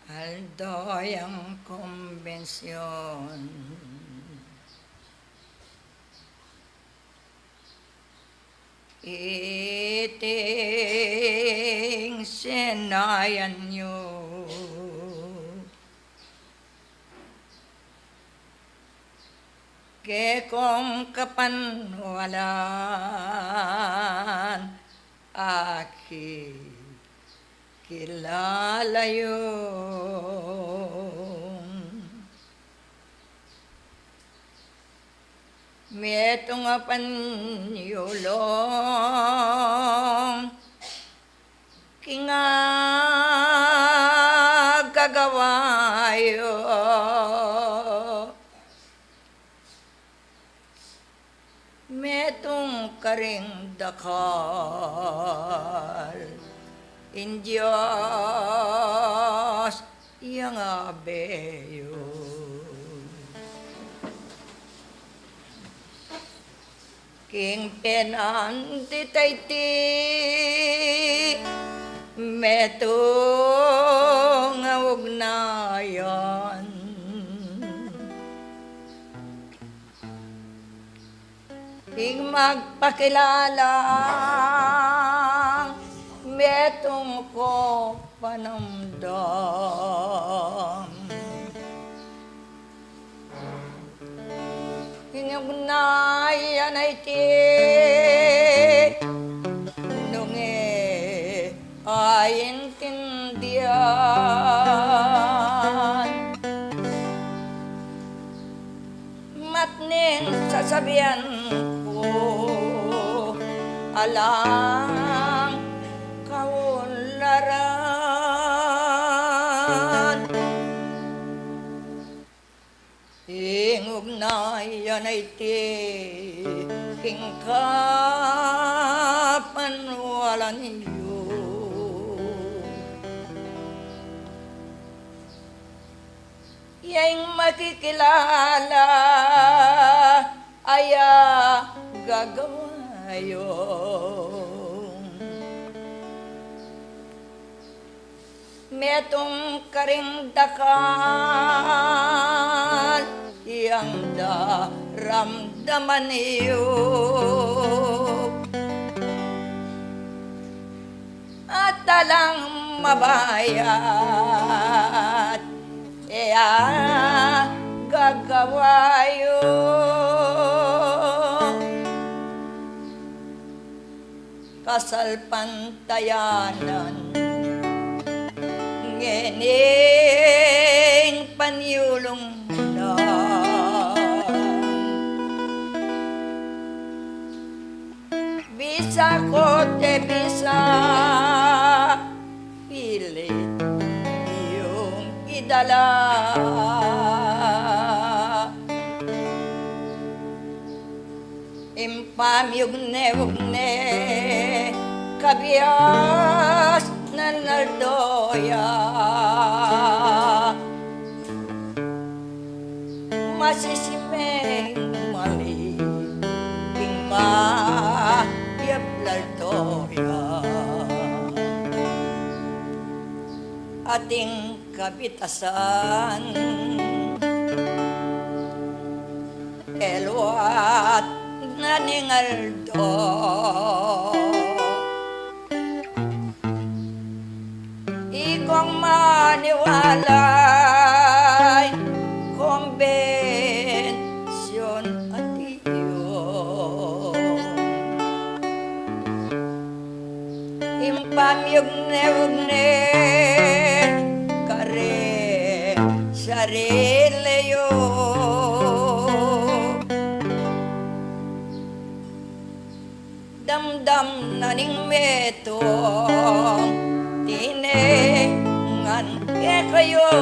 Aldo yang kumbensyon, iting sinayan yu. Kekong kapanwalan, aki kilala yung metung a panyulong king agagawa yu. Metung karing dakal ing Dios yang abe yu. King penandit a iti metung a ugnayan, ing magpakilalang metung kong panamdam. Ing ugnayan a iti nung e aintindian, matning sasabian ku alang kaularan. Ing ugnayan a iti king kapanwalan yu, ya ing makikilala a ya gagawa yu. Metung karing dakal yang daramdaman yu, at alang mabayat e ya gagawa yu. Kasalpantayanan ngening panyulung na, bisa ko't e bisa, pilit yung idala. Ing pamyugne-ugne kabias nang Aldo ya. sisimeng mali ing mayap lalto ya. Ating kabitasan, eluat na ning aldo. Ikong maniwalay kombensyon at iyo. Ing pamyugne-ugne karing sarili yu. Damdam na ning metung tiningan kekayu.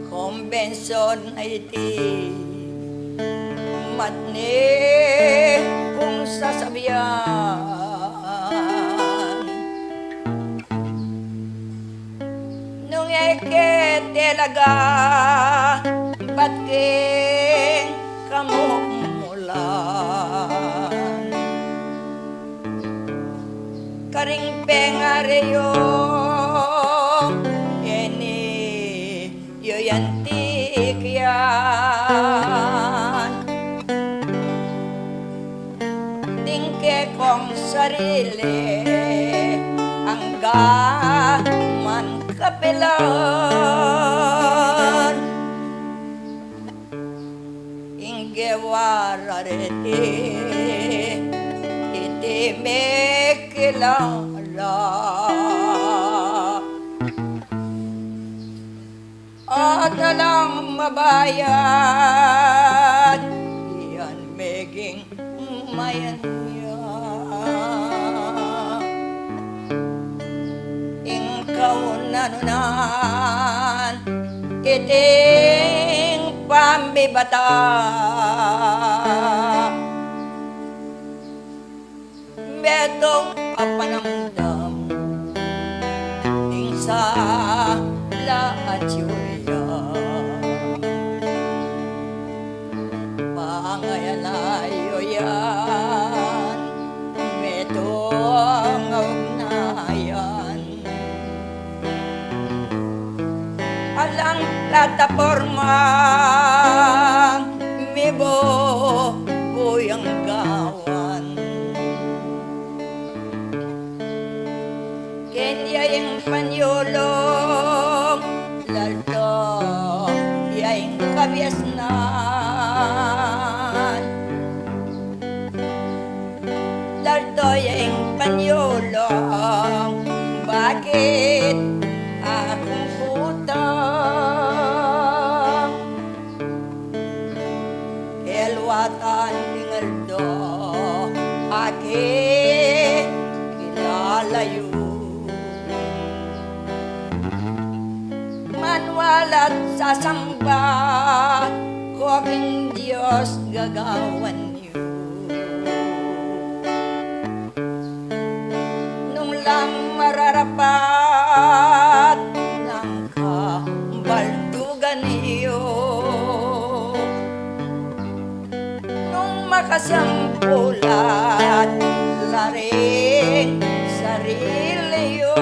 Kombensyon na iti matni kung sasabian. Nung e ke talaga, bat king kamumulan karing pengari yu, e ni yu yan tikyan. Ding kekong sarili angga man kapilan. Ing gewa reti iti mekilala. At alang mabayad yan meging mayanya. Ing kaunanunan iting pamibata. Metung a panamdam ing sala at yuya. Pangayalayu yan, metung a ugnayan. Alang platapormang mibubu yang gawan. Kenya ing panyulung, laldo ya ing kabiasnan. Laldo ya ing panyulung, bakit akung kutang? Keluatan ing aldo aki kilalayu. Manwala't sasamba ko king Dios gagawan yu. Nung lang mararapat nang kabaldugan yu, nung makasampulat la ring sarili yu.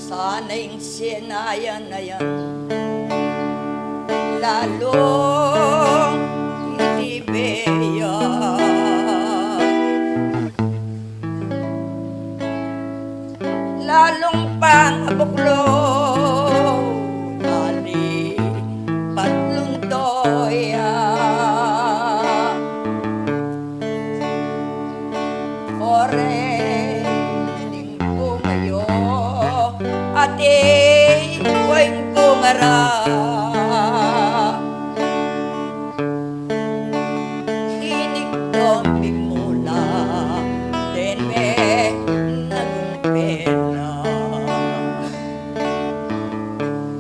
Sana ing sinayan na yan lalung titibe ya. Lalung pang abuklung ali patlunto ya. Ore ning bunga yu, ati ko ing bunga ra. Tinig to mimula, deng me nagumpela.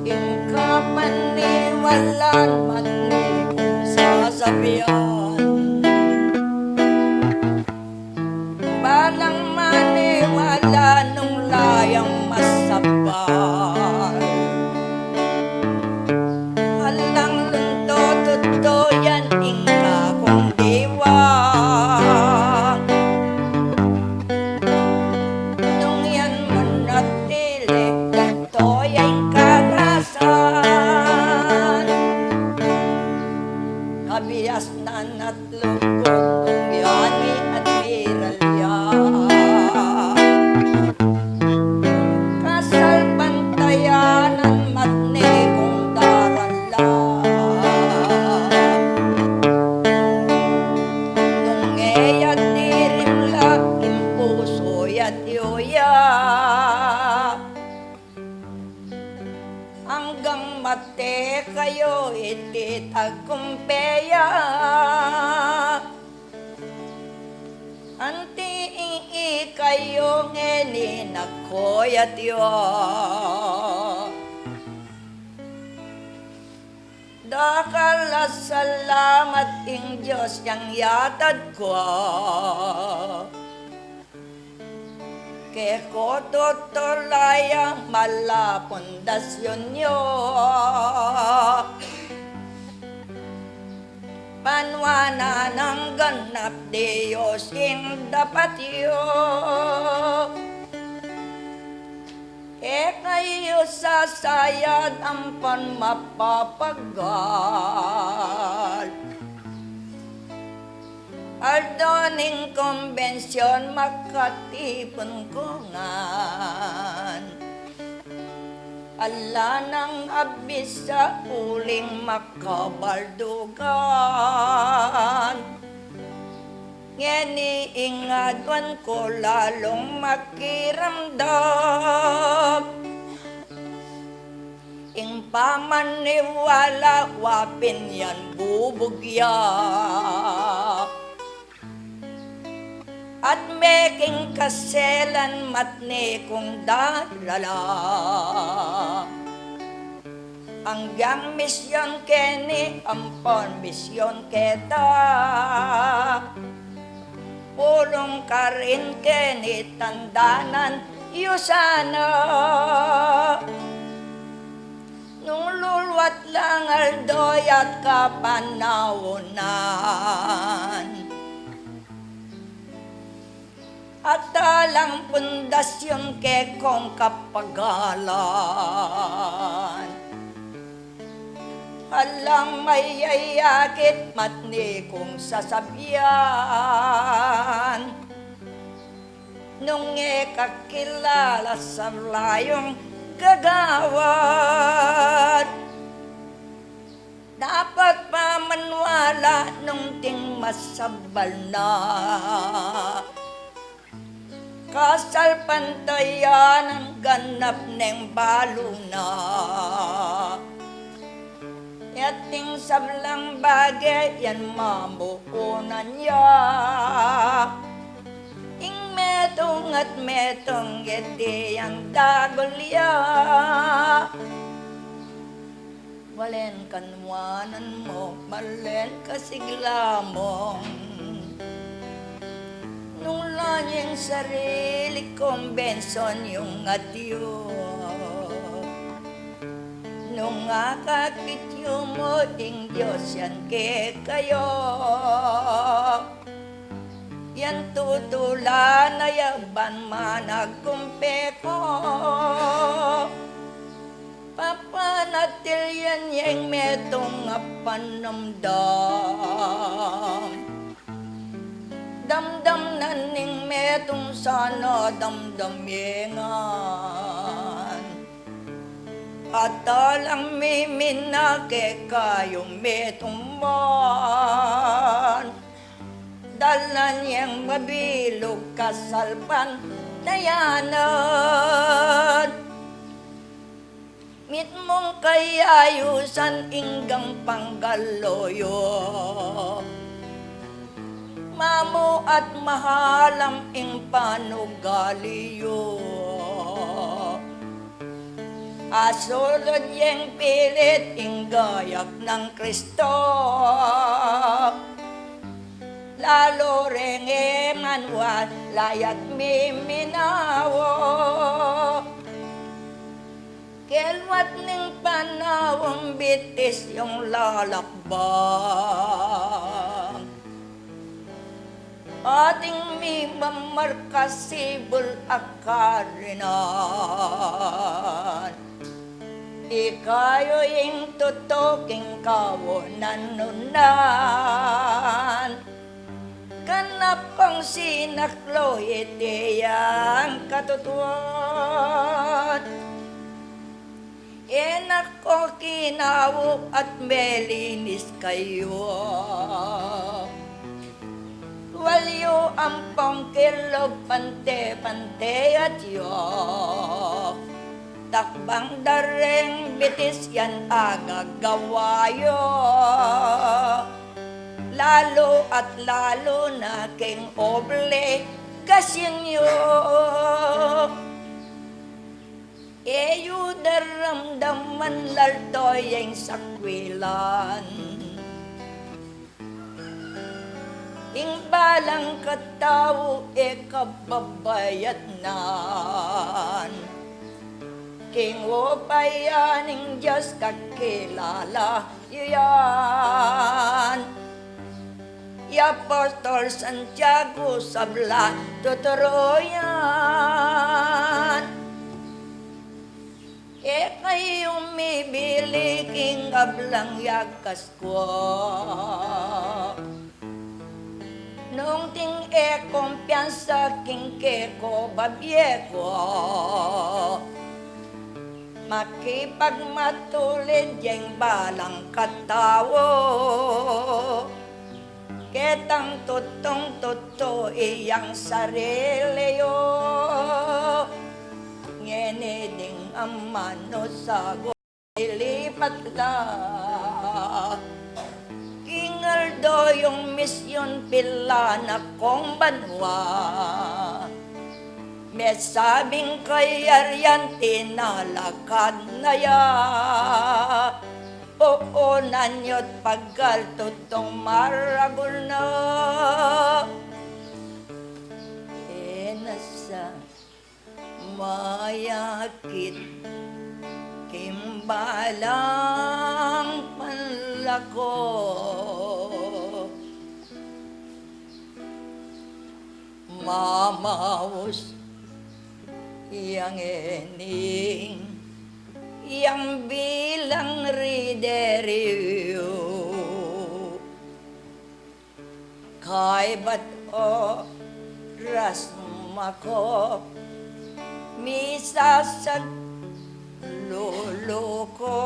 Ing kapaniwalan matni kung sasabian. Balang maniwala nung la mate kayu iti tagumpe ya. Anti ing ikayu ngeni na ko ya tiyo. Dakal a salamat ing Dios yang yatad ko. Keko tutulaya mala pundasyun yu. Panuanan nang ganap Dios ing dapat yu. E kayu sasayad ampon mapapagal. Aldo ning kumbensyon makatipun ku ngan. Ala nang abisa uling makabaldugan. Ngeni ing aduan ku lalung makiramdam. Ing pamaniwala wa pin yan bubugya. At meking kaselan matni kung dalala. Anggang misyon keni ampon misyon keta. Pulung karin keni tandanan yu sana. Nung luluat lang aldo ya't kapanaunan. At alang pundasyun kekong kapagalan. Alang mayayakit matni kung sasabian. Nung e kakilala sa layung gagawad. Dapat pamaniwala nung ting masabal na. Kasalpantayanan ganap neng balu na. Yating sablang bage yan mamuunan ya. Ing metung at metung iti yang dagul ya. Walen kanuanan mu, malen kasigla mu. Nung lanyeng sarili kumbensyon yung atyu. Nung akakit yu mu ing Dios yan kekayu. Yan tutulan a yaban managumpe ku. Papanatil yan yang metung a panamdam. Damdam na ning metung sana damdam ye ngan. At alang mimina kekayu metung man. Dalan yang mabilug kasalpantayanan. Mitmung kayayusan inggang panggaluyu. Mamu at mahalam ing panugali yu. Asulud yeng pilit ing gayak nang Kristo. Lalu reng e man wa layat miminawu. Kelwat ning panaun bitis yung lalakbang. Ating mimamarka sibul a karinan. Ikayu ing tutuking kawunan nunan. Kanap kong sinaklu iti yang katutuan. E na ko kinawu at melinis kayu. Walyu ampong kilub pante-pante at yu. Takbang da reng bitis yan a gagawa yu, lalu at lalu na king obligasyon yu. E yu daramdaman lalto yang sakwilan. Ing balang katau e kababayatnan. King upaya ning Dios kakilala yu yan. I Apostol Santiago sabla tuturu yan. E kayu mibili king ablang yakas ku. Nung ting e kumpiyansa king keko babie ku, makipagmatulid yang balang katau. Ketang tutung tutu iyang sarili yu. Ngeni ding amanu sagu ilipat la. King aldo yung misyon pilan na kong banwa. Mesabing kayarian tinalakad na ya. Uunan yu't pagkaltutong maragul na. E na sa mayakit king balang panlako. Mamaus yang ening yang bilang rideriu. Kaybat oras mako misasag luluko.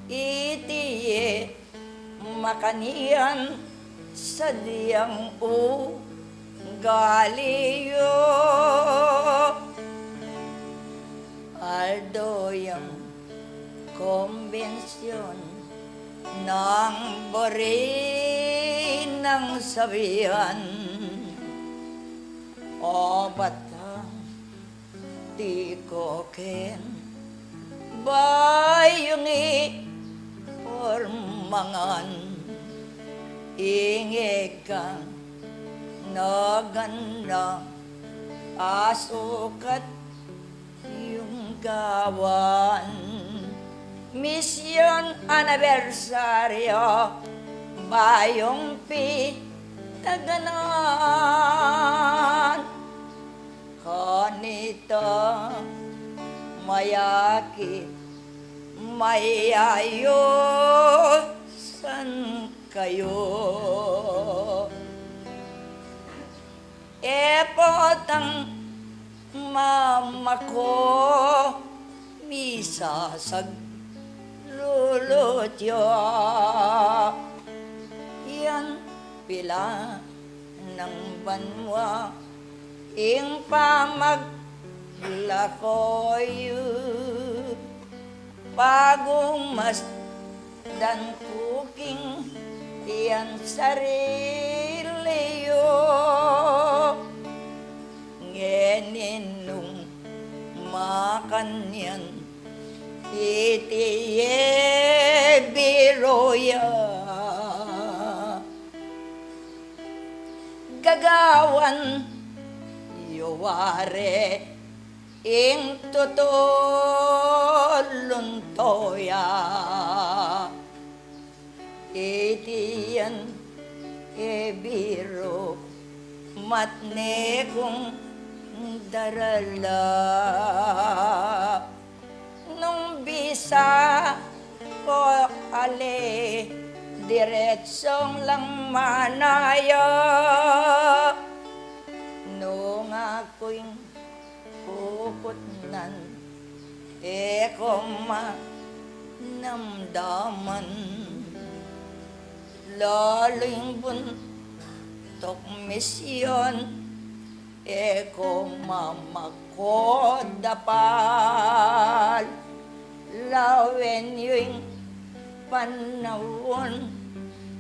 Iti e makanyan sadyang ugali yu. Aldo yang kombensyon nang buri nang sabian. O batang tiko ken bayung i pormangan, ingeg kang naganda asukat yung gawan. Misyon anibersaryo bayung pitaganan. Kanita mayakit mayayusan kayu. E potang mama ku misasag lulutya. Yan pila nang banwa ing pamaglako yu. Pagumasdan ku king yan sarili yu. Ngeni nung makanyan iti e biru ya. Gagawan yu wari ing tutulun to ya. Iti yan e biru matne kung darala. Nung bisa ku ali diretsong lang manaya. Nung aku ing kukutnan e ku manamdaman. Lalu ing buntuk misyon E ko mamakot dapal, lawen yu ing panaun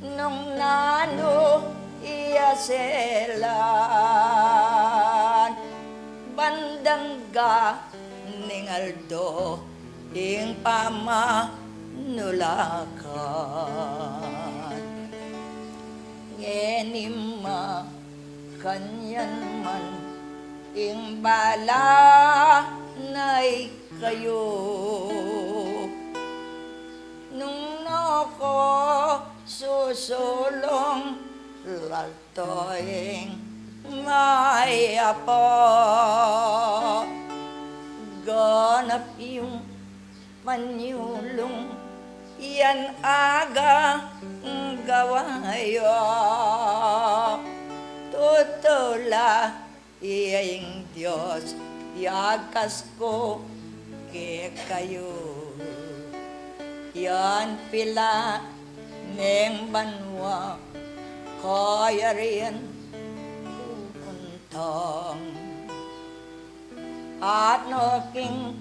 nung nanu ya selan, bandang ga ning aldo ing pamanulakan. Ngeni makanyan man ing bala na ikayu, nung no ko susulung, lalto ing mayap, ganap yung panyulung yan agagawa yu. Tutu la ya ing Dios ya agkas ku kekayu. Yan pila neng banua kayarian pupuntang, at no king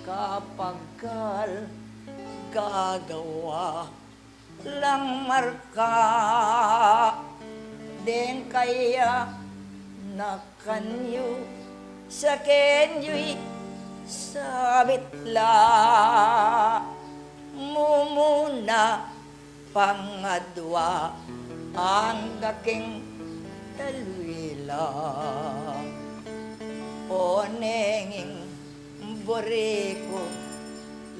kapagal gagawa lang marka deng kaya na kanyu, sa kenyu'y sabit la, mumuna pangadwa angga king talwi la. O neng ing buri ku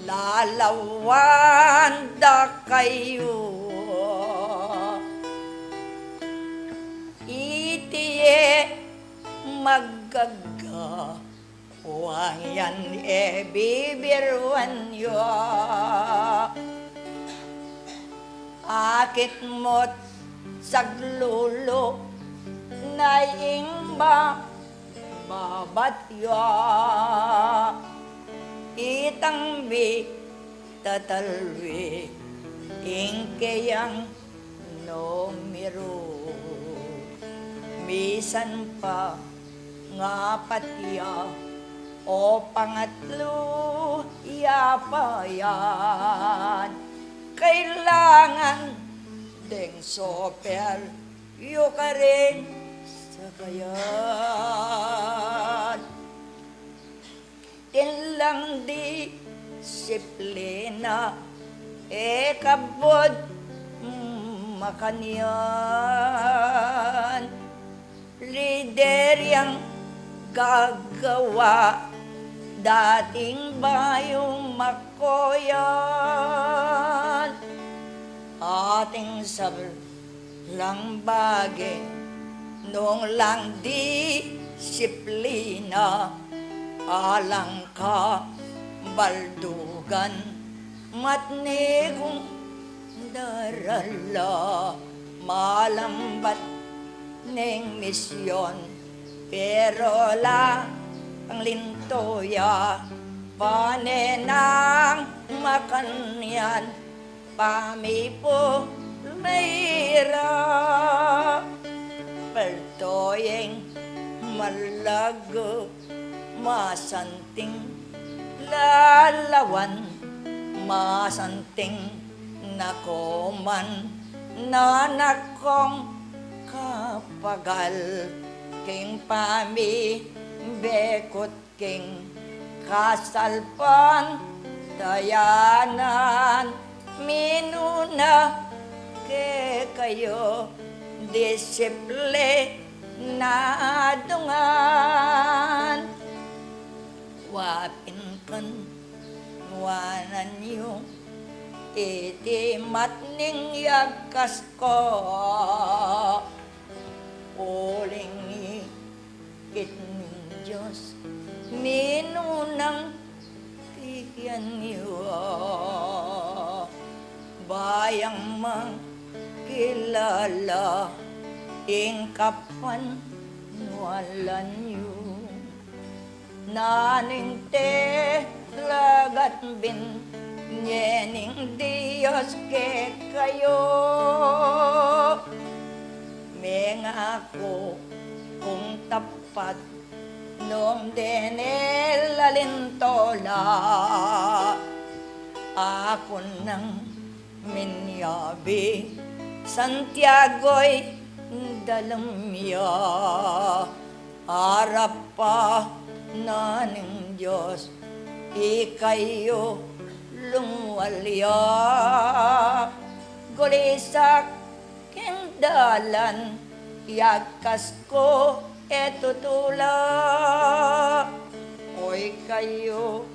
lalawan da kayu, iti e magagawa yan e bibiruan yu. Akit mu't saglulu na ing ba babat yu, itang mi tatalwi ing keyang numeru. Misan pa ngapat ya o pangatlu ya pa yan, kailangan deng super yu karin sakayan. Atin lang disiplina e kabud makanyan. Lider yang gagawa dating bayu makoyan. Ating sablang bage nung lang disiplina, alang kabaldugan, matni kung darala, malambat ning misyon, pero la ang linto ya, pane nang makanyan, pamipu mayra, paltoyeng malagu, masanting lalawan, masanting nakoman, nanakong kapagal, king pamibekut king kasalpantayanan, minuna kekayu disiplinadungan. Wa pin kawanan yu iti matning yagkas ku, uling ikit ning Dios minunang tiyan yu. Ba yang makilala ing kapanwalan yu, nanu ing talagang binye ning Dios kekayu. Mengaku kung tap Pat nung deng e la lintola, aku nang minyabi, Santiago, i dalam ya, arap pa na ning Dios, ikayu lungwal ya. Gulisak king dalan, yakas ku e tutula. O ikayu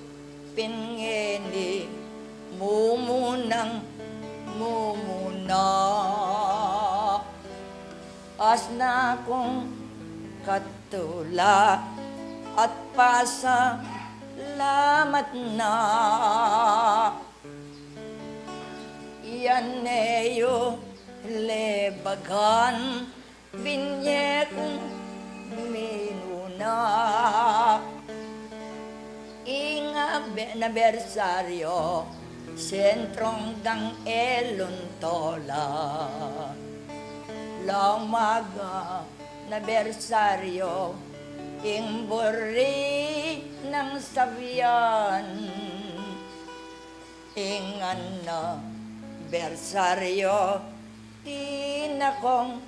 pin ngeni, mumunang mumuna. Asna kung katula at pasalamat na. Yan e yu lebagan, binye kung minuna. Ing abe-, anibersaryu, sentrong dang e luntola. Lamag a anibersaryu, ing buri nang sabian. Ing anibersaryu, di na kung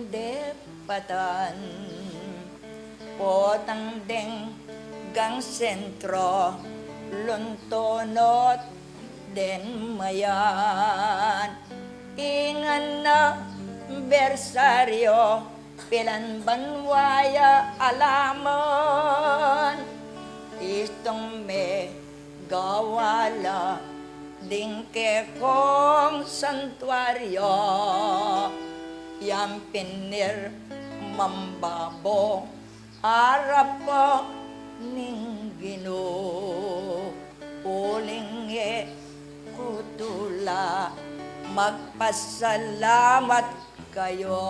depatan. Potang deng gang sentro, luntunut den mayan. Ing anibersaryu, pilan banua ya alaman. Istung megawa la ding kekong santuaryu, yang pinir mambabo arap ning Ginu. Uling e ku tula magpasalamat kayu.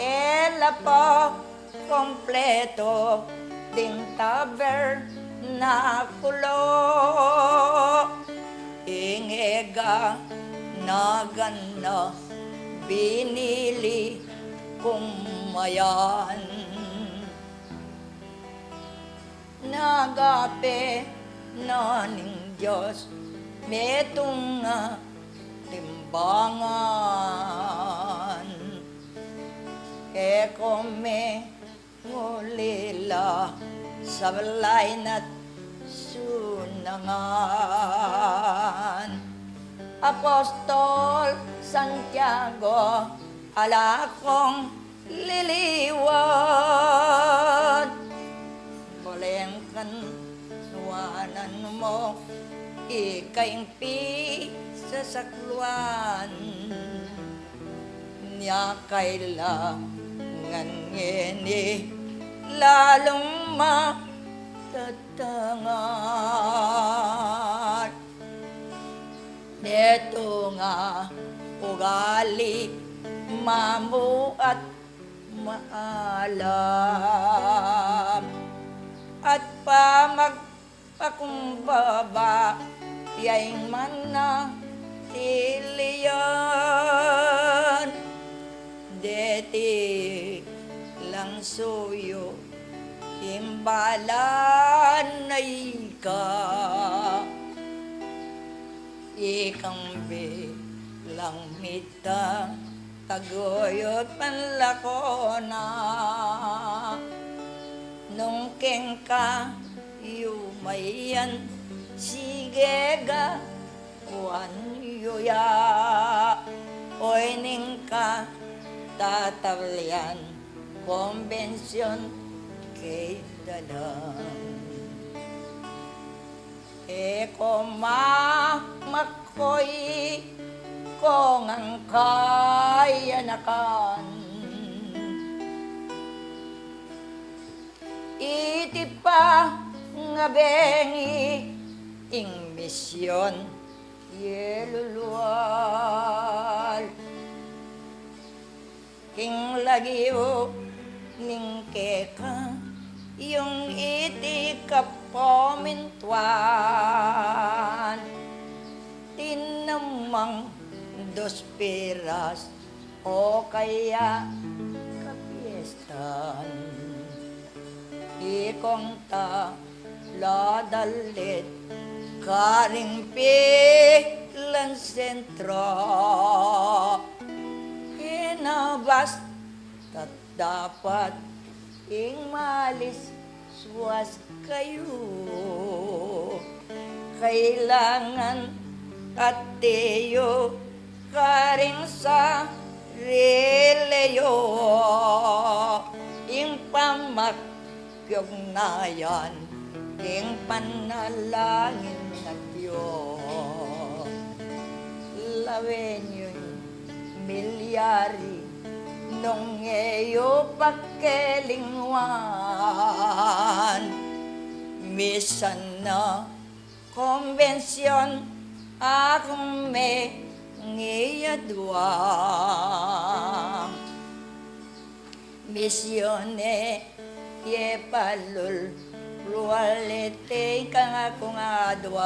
E la pa kumpletu ding tabernakulo, ing e ganagan na binili kung mayan. Nagape na ning Dios metung a timbangan. E ku me ngulila, sablain at sunangan. Apostol Santiago, ala kung liliwan. Boleng kan nuanan mu ika ing pisasakluan. Nya kailangan ngeni lalung matatangan. Netung a ugali mamu at maalam at pamagpakumbaba, ya ing manatilian. Deti lang suyu ing balan a ika, ikang bilang mita taguyup man la ku na. Nung keng ka yumayan, sige ga kuan yu ya. Oy, ning ka tatalian, kombensyun kay dalan. E ku ma makoy kung ang kayanakan. Iti pa nga bengi ing misyun yelulual. King lagyu ning keka yung iti kapamintuan, tinamang dos piras o kaya kapiestan. Ikong ta ladalit karing pilan sentro, e na basta't dapat ing maliswas kayu. Kailangan atiu karing sarili yu ing pamakiugnayan king panalangin na Dios. Lawen yu ing milyari nung e yu pakelingwan. Misan na kombensyun akung mengiadwang. Misyun e ye palul, lualiti kang akung adwan.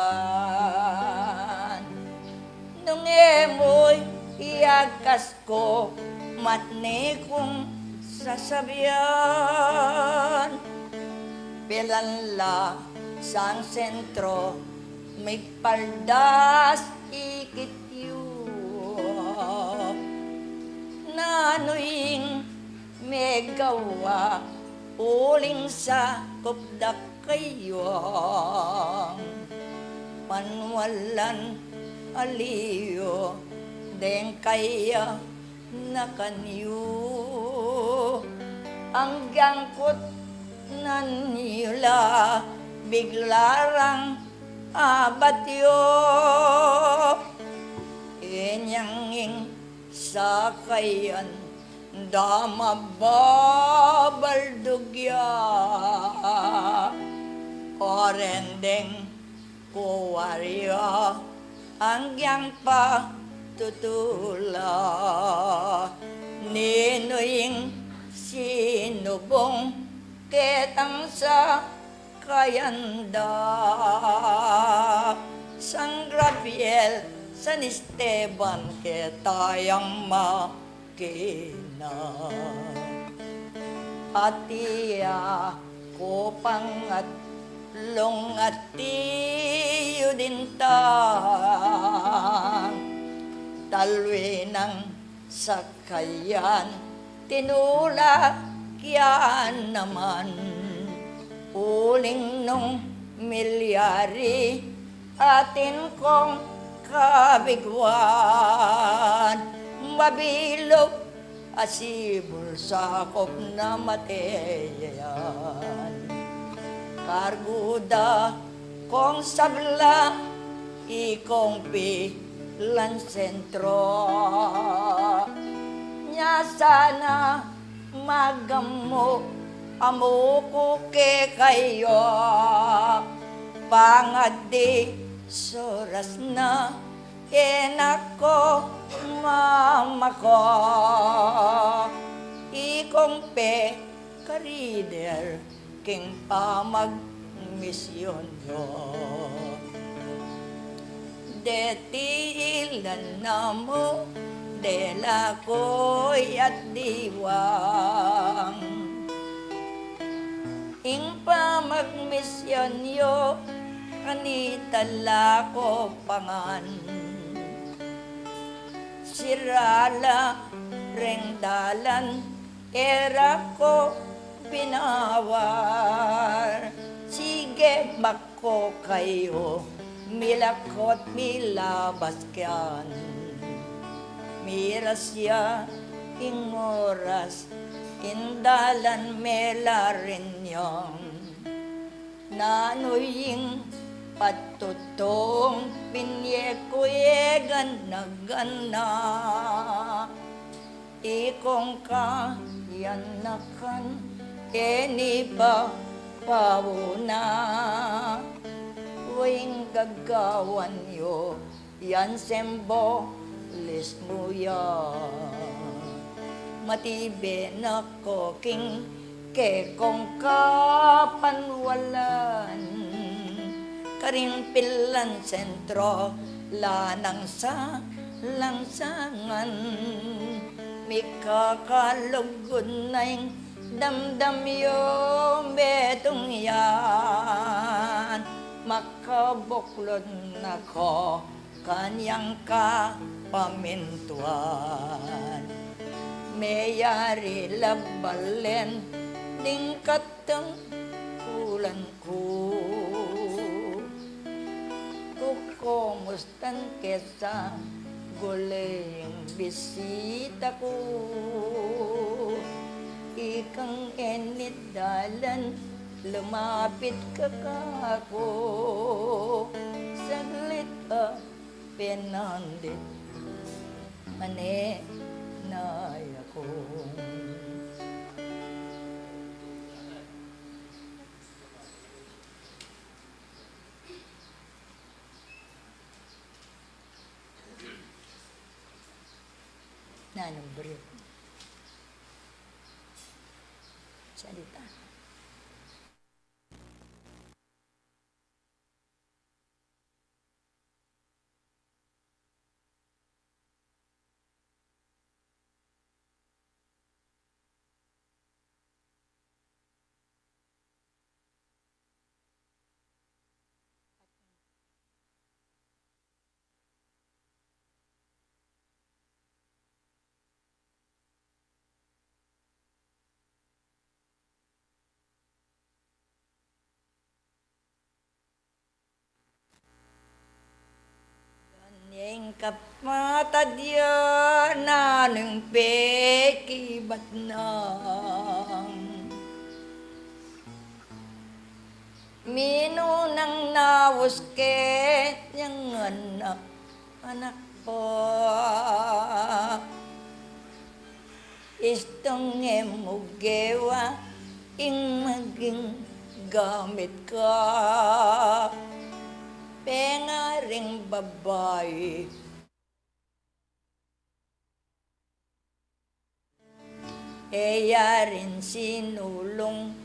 Nung e mu yakas ko matni kung sasabian, pilan la sang sentro migpaldas ikit yu. Nanu ing megawa uling sakup da kayang panwalan aliyu deng kaya na kanyu. Ang gangkut na yu la bigla rang abat yu. Inyang ing sakayan da mababaldug ya. Orendeng kuwarya ang yang patutula. Ninu ing sinubung ketang sa kayanda. San Rafael, San Esteban, ketayang makina. Atiu ku pangatlung atiu dintang talwi nang sakayan tinulak ya naman. Uling nung milyari atin kong kabiguan, mabilug a sibul sakup na mate yan. Kargu da kong sabla ikong pilan sentro. Nya sana magamu-amu ku kekayu, pangadi soras na e na ku mamako. Ikong pekarider king pamagmisyon yu. Deti ilan na mu de la ku at diwang. Ing pamagmisyon yu kanita la ku pangan. Sira la reng dalan e ra ku pinawar. Sige, bako kayu milakut milabas kian. Miras ya ing oras, ing dalan melarin yang. Nanu ing patutung pinye ku e gana-gana. Ikong kayanakan e ni pa pauna. Uwing gagawan yu yan, sembolis mu ya. Matibe na ku king kekong kapanwalan. Karing pilan sentro la nang salangsangan. Mikakalugud na ing Damdam yu metung yan, makabuklod na ku kanyang kapamintuan. Meyari la balen ding katungkulan ku. Kukumustan ke sa guleng bisita ku. Ikang e ne dalan lumapit ka kaku. Saglit a penandit, mane na ya ku. Nanung buri ku? Salita. Ganyang kapatad ya, nanung pekibat nang minunang naus ke nyang anak, anak pa. Istung e mu gewa ing maging gamit ka. Pengaring babai, e ya rin sinulung.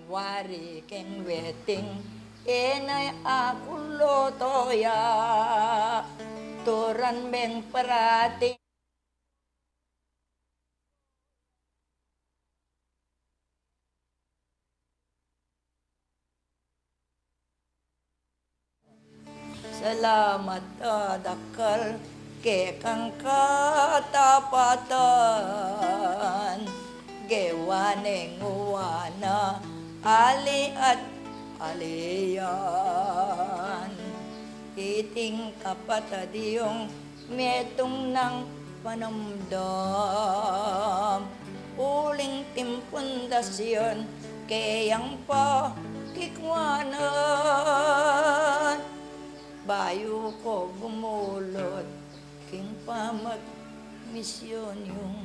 Wari keng weting, e na aku loto ya, turan meng parating. Salamat a dakal kekang katapatan, gewa neng uwa na ali at alian. Iting kapatad yung metung nang panamdam, uling timpundasyon keyang pakikwanan. Bayu ko gumulut king pamagmisyon yung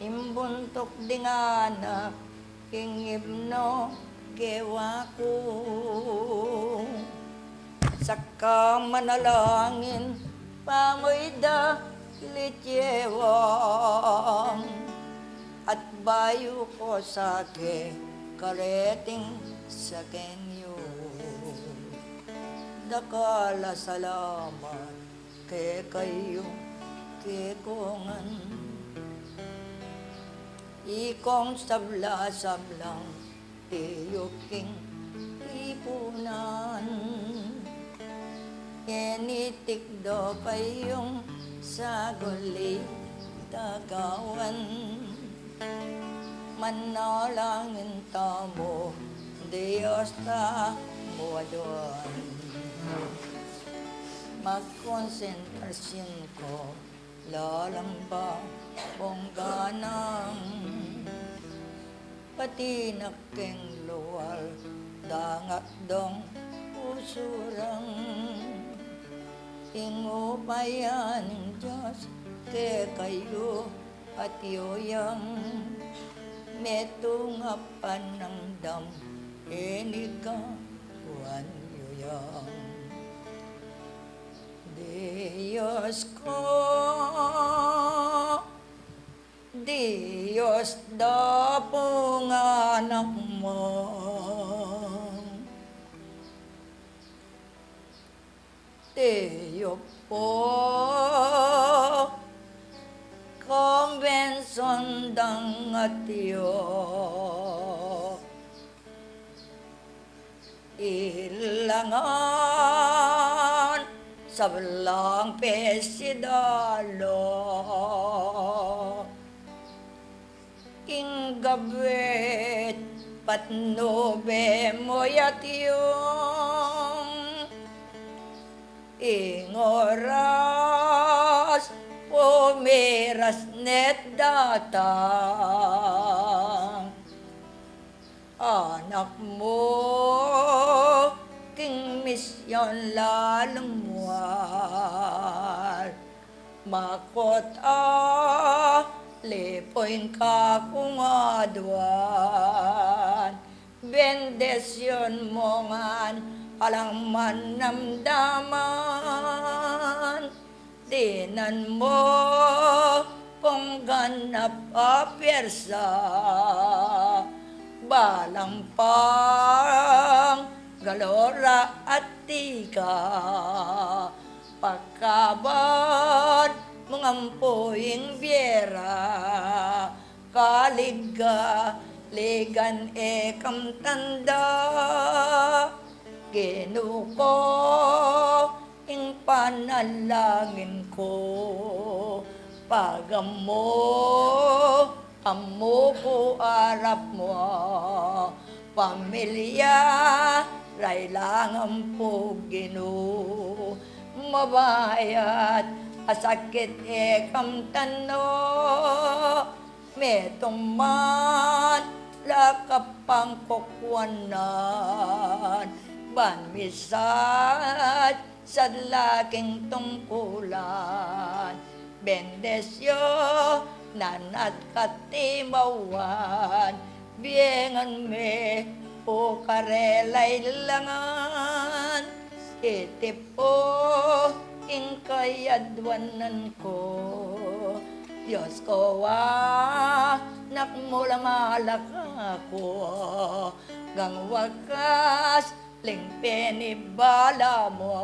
imbuntuk ding anak, king ibnu gewa ku. Saka manalangin pamagdalit yewang, at bayu ko sake kareting saken yu. Dakal a salamat kekayu, kekongan. Ikong sabla-sablang tiyuking ipunan. Keni tikdo kayung saguli tagawan. Manalangin tamu, Dios tamu aduan. Magkonsentrasyon ku, lalamba pungganang patinak king lual, dangak dong usurang. Ing upaya ning Dios kekayu at yu yang, metung a panamdam, ini gawan yu yang. Dios ku, Dios dapung anak mu, tiyu pu kang bensun dang atyu. Ilangan sablang pesidalu king gabit patnube mu ya atyung ing oras pumiras ne't datang. Anak mu king misyon lalumual, makut a lipuing kakung aduan. Bendisyun mu ngan alang manamdaman. Dinan mu pungganap a pyersa, balang panggalura at ika, pakaban mung ampu ing biyera, kaligaligan e kang tanda. Ginu ku, ing panalangin ku, pagamu, amu ku arap mu, pamilya, railangan pu Ginu, mabayat a sakit e kang tanda. Metung man la ka pang kukuanan, ban misat sadla king tungkulan. Bendisyunan at katimawan, bie ngan me pu karela ilangan. Iti pu ing kayadwanan ku, Dios ku, anak mu la malaka ku, gang wakas ling penibala mu,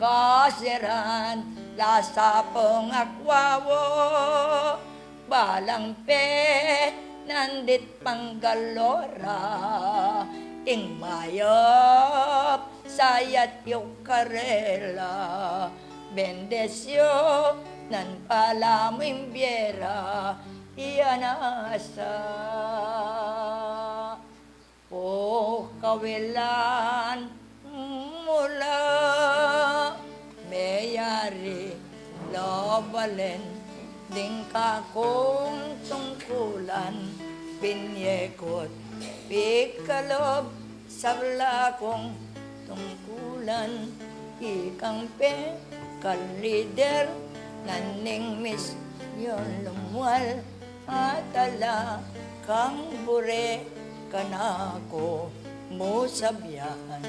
kasiran la sa pung akwa wu. Balang penandit panggalora, ing mayap sa yatyu karela. Bendisyunan pala mu ing biyera, iya na sa pu kawilan mu la, meyari la balen ding kakung tungkulan, binie ku't pikalub sabla kung tungkulan, ikang pe kalider na ning misyon lumual, at ala kang bure kanaku mu sabian.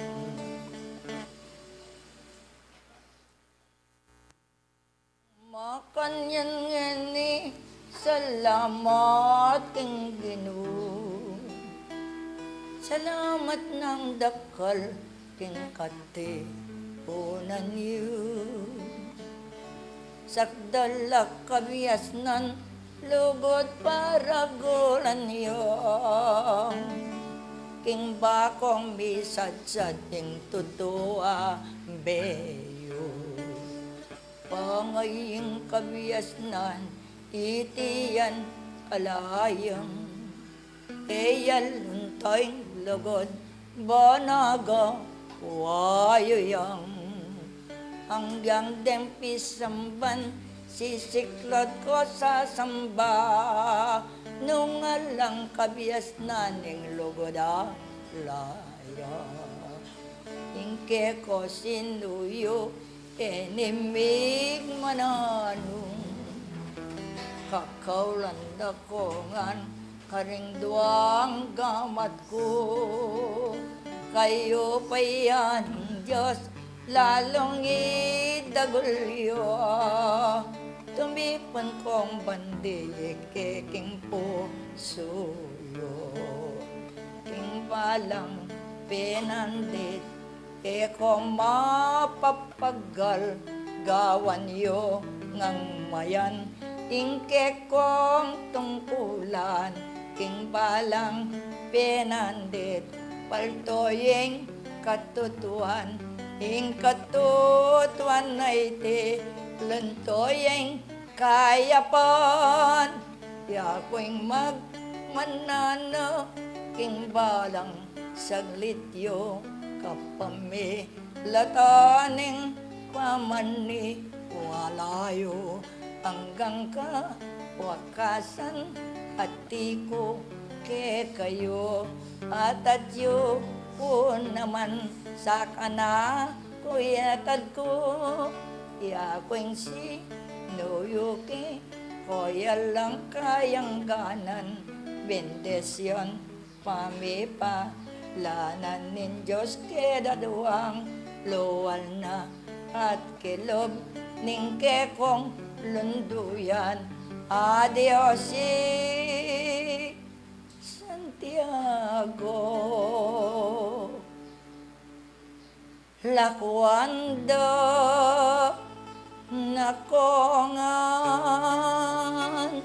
Makanyan ngeni, salamat king Ginu. Salamat nang dakal king katipunan yu. Sakdal a kabiasnan, lugud paragulan yu. king bakung misadsad ing tutu a beyu. Pangaying kabiasnan, iti yan kalayang, e ya luntuing lugud, banaga wayu yang. Anggang deng pisamban, sisiklud ku sasamba, nung alang kabiasnan ing lugud a laya. Ing keku sinuyu, e ne migmananung, kakaulan da ku ngan karing duang gamat ku. Kayu pa yan, Dios, lalung idagul yu, tumipun kung bandi ike king pusu yu. King balang pinandit, e ku mapapagal, gawan yu ngang mayan ing kekung tungkulan. King balang pinandit, palto ing katutuan, ing katutuan a iti, luntu ing kayapan. Yaku ing magmananu king balang saglit yu, kapamilatan ning pamaniwala yu, anggang kawakasan, ati ku kekayu, atat yu ku naman sa kanaku, yatad ku, yaku ing sinuyu ke, ku ya lang kayang ganan, bendisyun, pamipalanan ning Dios kekayu, lual na at kilub ning kekung lunduyan. Adios, i Santiago. Lakuan da na ku ngan.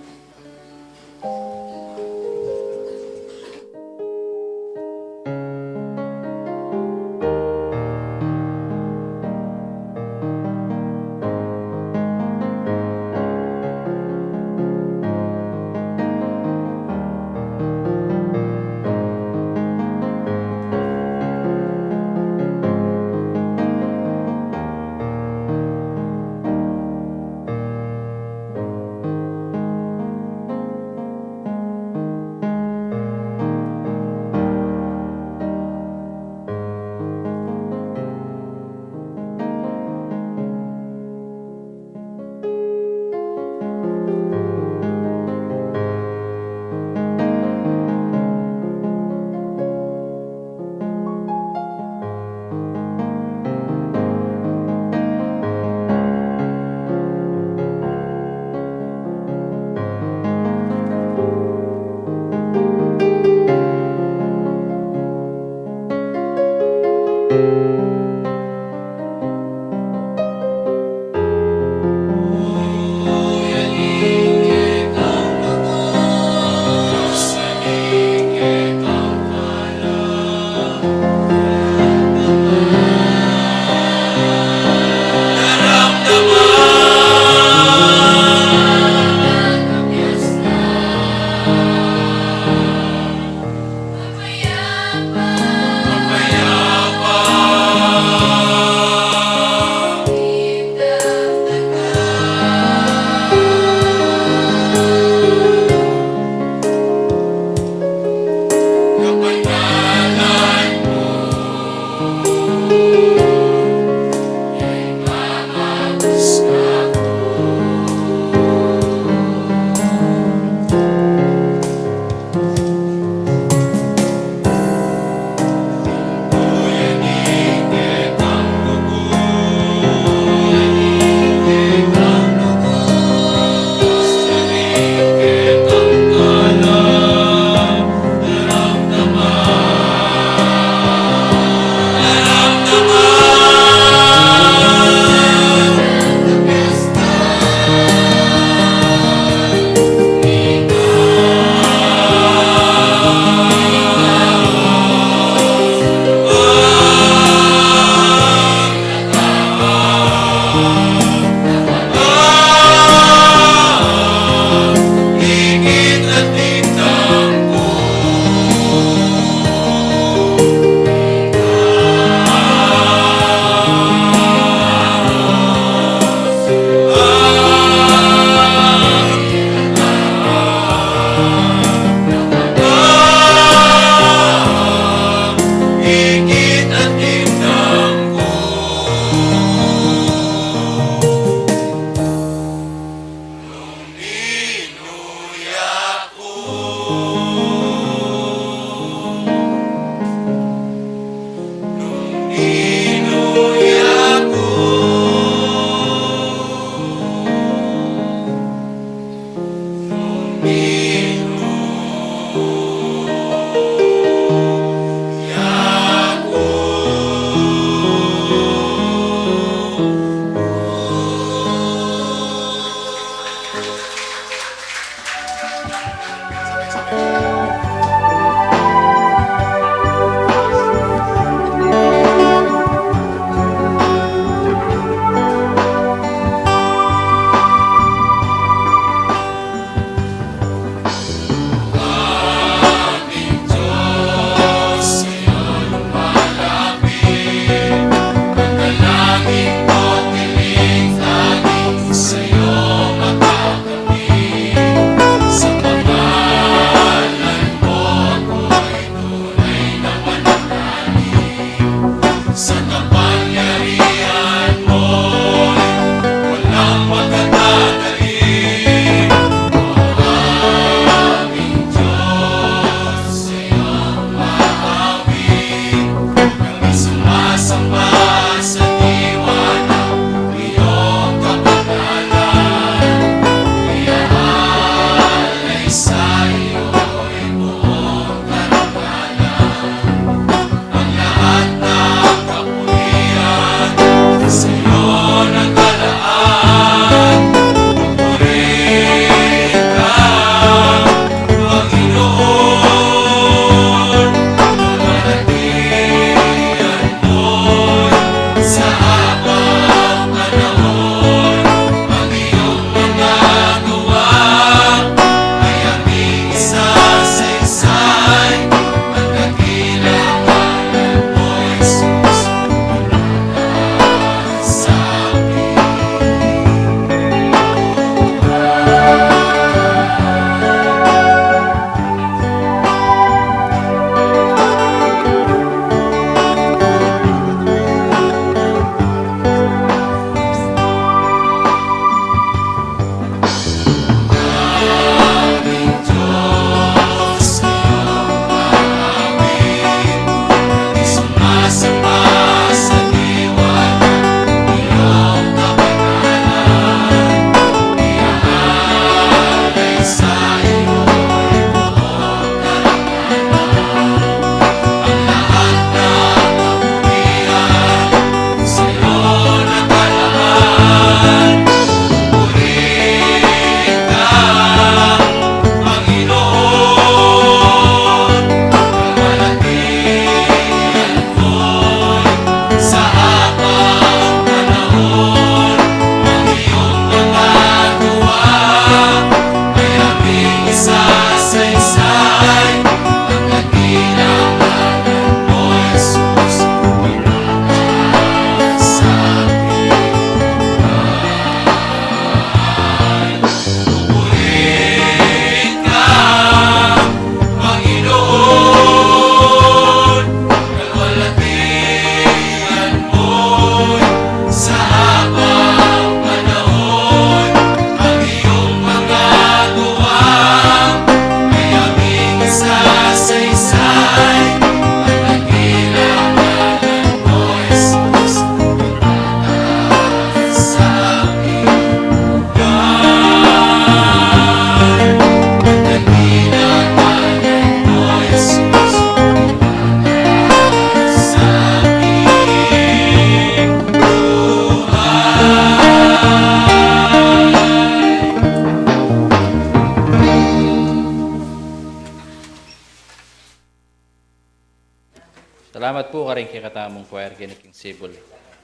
Salamat pu karing kekatamung choir keni king Cebu.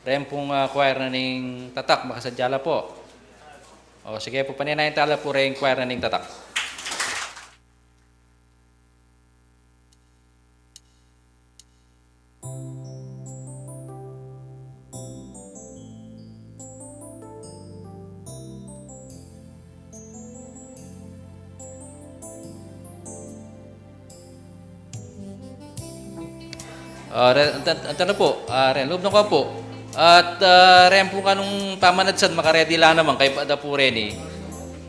Reng pung, ah, choir na ning Tatak, makasadya la pu. O, sige pu, paninayan tala pu reng choir na ning Tatak. Ah, re-, anta, anta na pu, ah, reng lub na ko pu. At, ah, reng pu kanung pamanadsan, makaredi la naman, kaybat da pu reni.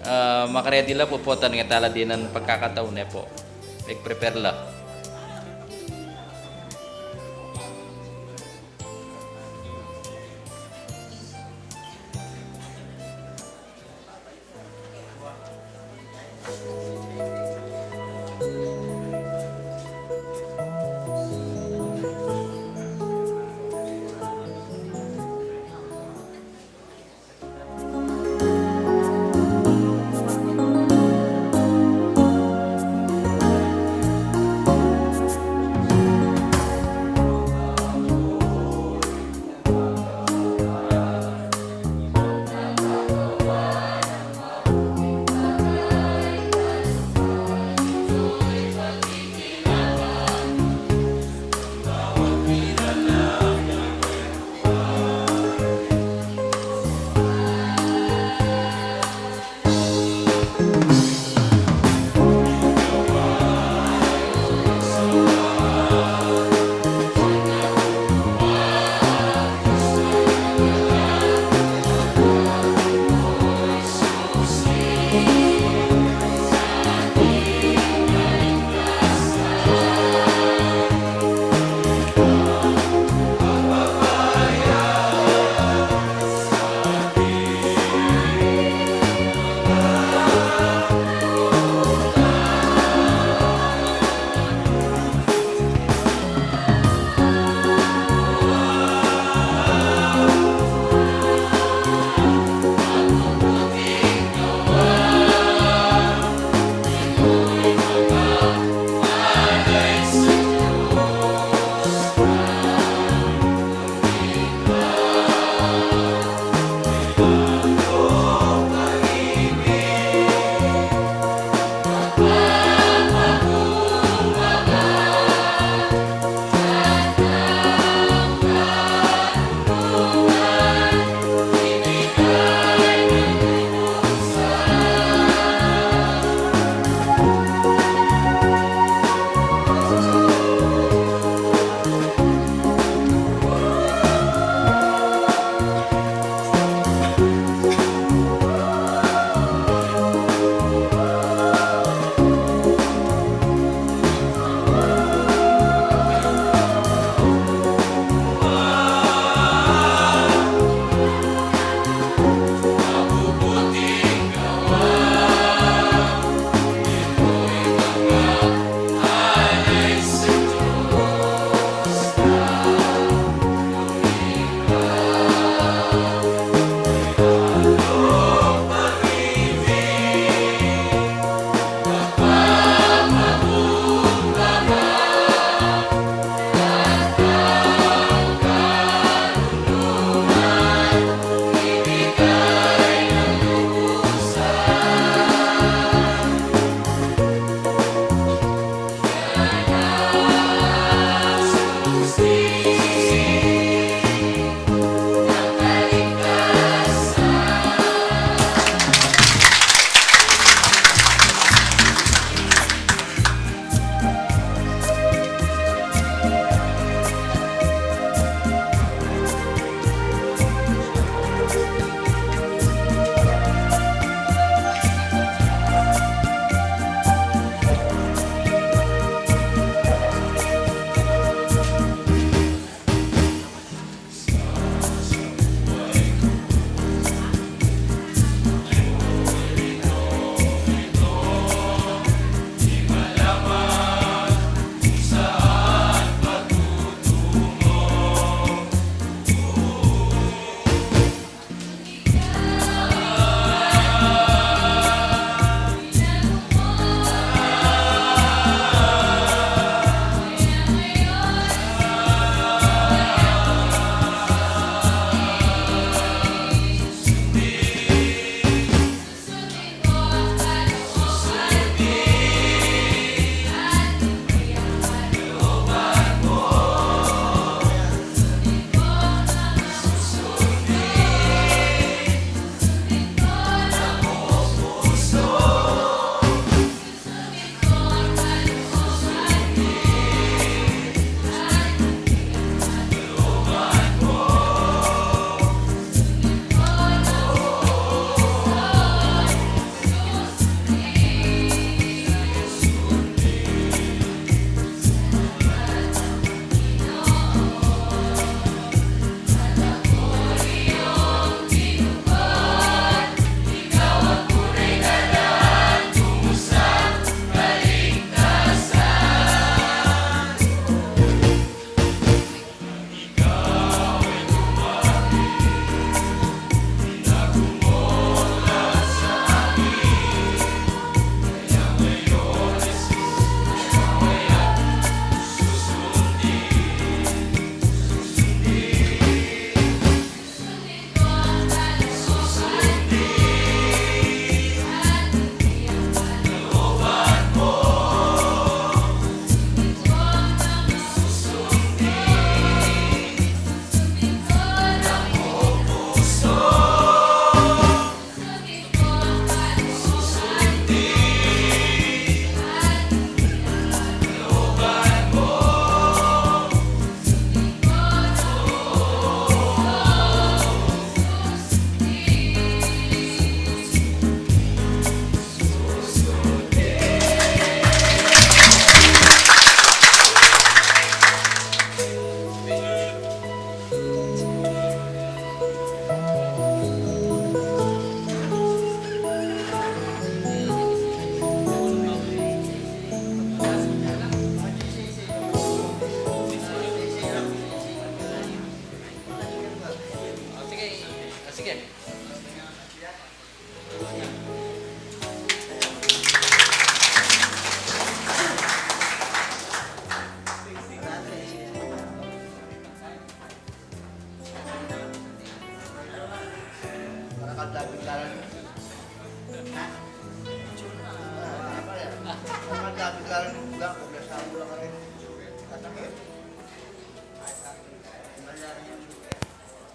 Ah, makaredi la pu, potang tala dinan pagkakataun ne pu. Mag-prepare la.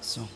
So.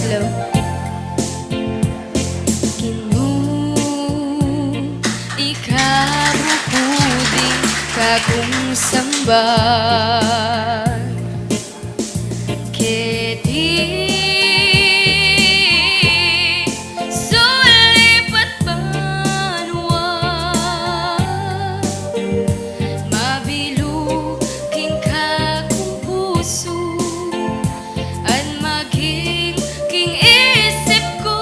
Hello. Ginu, ika bukut ing kakung samba. Keti sulip at banua, mabilug king kakung pusu, at maging king isip ku,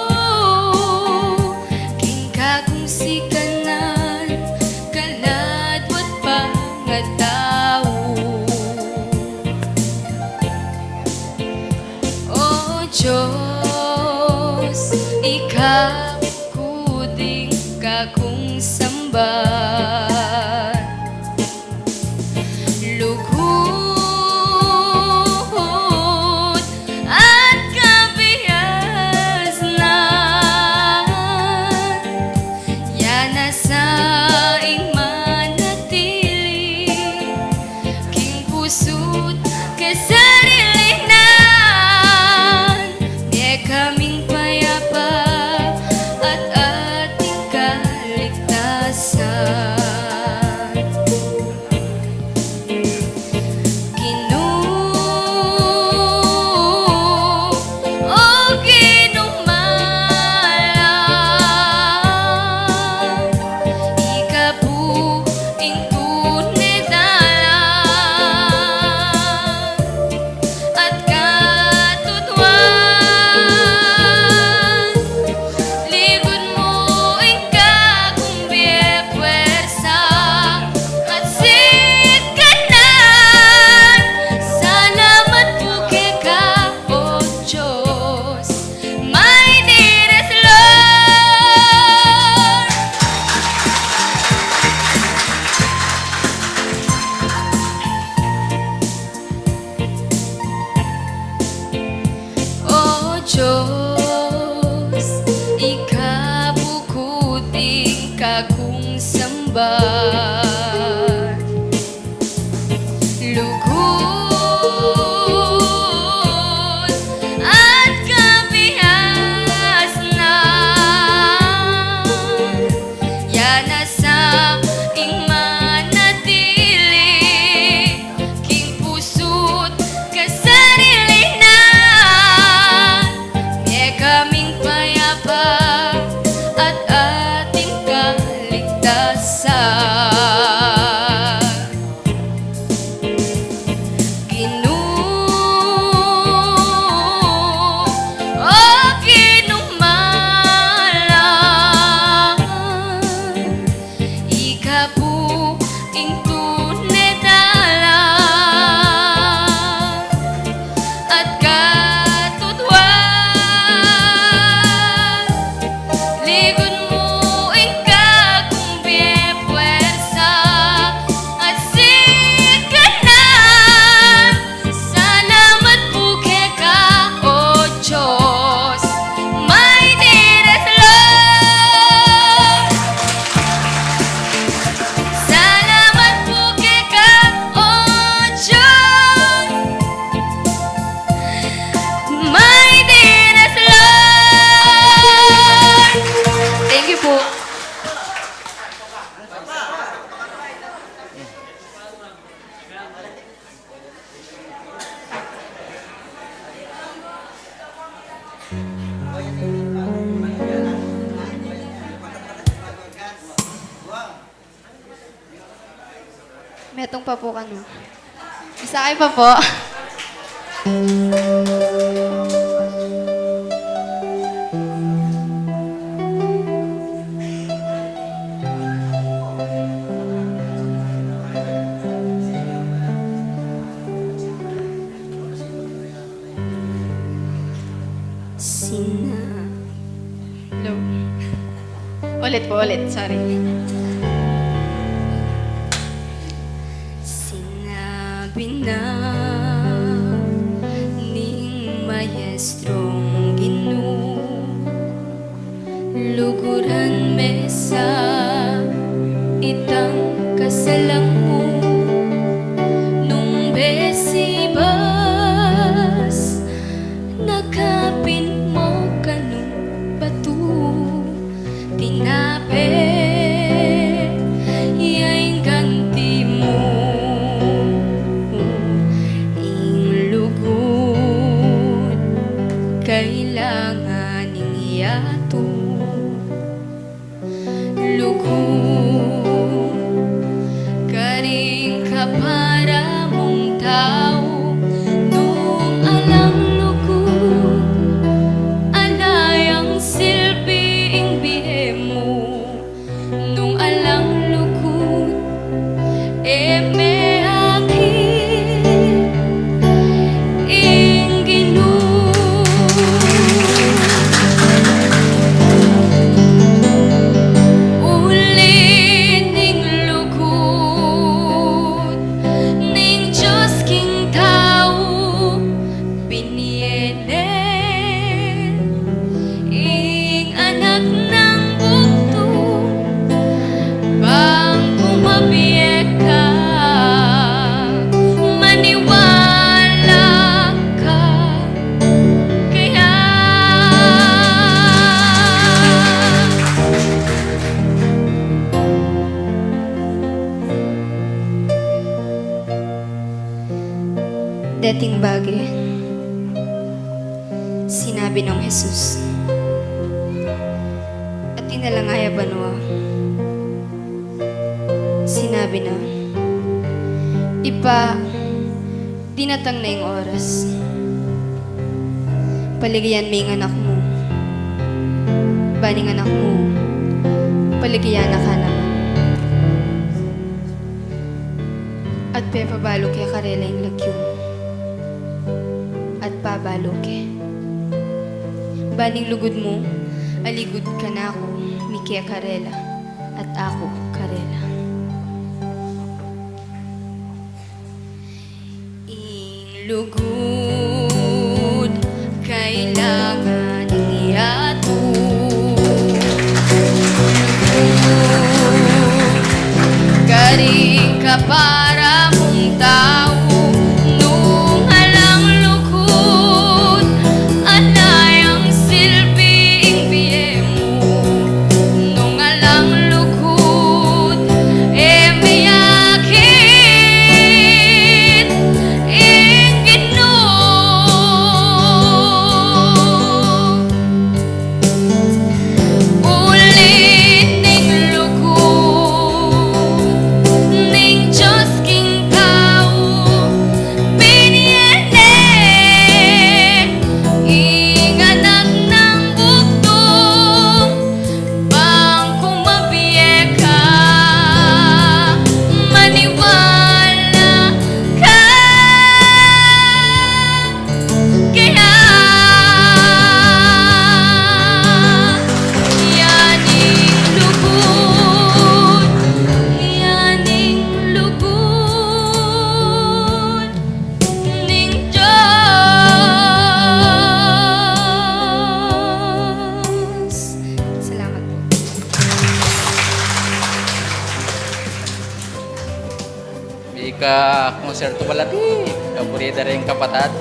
king kakung sikanan, kaladwa at pangatau. O Dios, ika bukut ing kakung samba. Lugud at kabiasnan, ya na sa ing manatili king pusu't kasarilinan, mie kaming payapa at ating kaligtasan. Ginu, o Ginu malang, ika pu ing tune dalan at katutuan. Lugud mu ing kakung bie, puersa at sikanan. Salamat pu keka, O Dios, my dearest Lord. O Dios, ika bukut ing kakung samba. Lugud at kabiasnan, ya na sa ing manatili king pusu't kasarilinan, mie kaming payapa at ating kaligtasan. Tung pa po kanu. Isa kayu pa po. Sina- Hello. Ulit po, ulit. Sorry. Sinabi na ning Maestrong Ginu, luguran me sa itang kasalang mu. Nung besibas, nakapin mo kanung batu, tinape ya ing ganti mu. Ing lugud kailangan ing yatu. Lugud karing kapara mung tau, nung alang lugud, ala yang silbi ing bie mu. Nung alang lugud, e me akit ing Ginu. Uli ning lugud ning Dios king tau, binie ne ing Anak nang Bugtung, bang kumabie ka, maniwala ka kaya. Deting bage, sinabi nong Jesus, atin na la ngaya banua. Sinabi na, Ibpa, dinatang na ing oras. Paligayan me ing anak mu. Ban ing anak mu, paligayan na ka naman. At pepabalu ke karela ing lagyu mu. At pabalu ke. Ban ing lugud mu, aligud kanaku, mike karela, at aku karela. Ing lugud kailangan ing yatu. Karing kapara mung tau, nung alang lugud, ala yang silbi ing bie mu. Nung alang lugud, e me akit ing Ginu. Uli ning lugud ning Dios king tau, binie ne ing Anak nang Bugtung, bang kumabie ka, maniwala ka kaya. Yan ing lugud, yan ing lugud ning Dios. Salamat po. Mika konserto balati, kapuri da ring kapatad.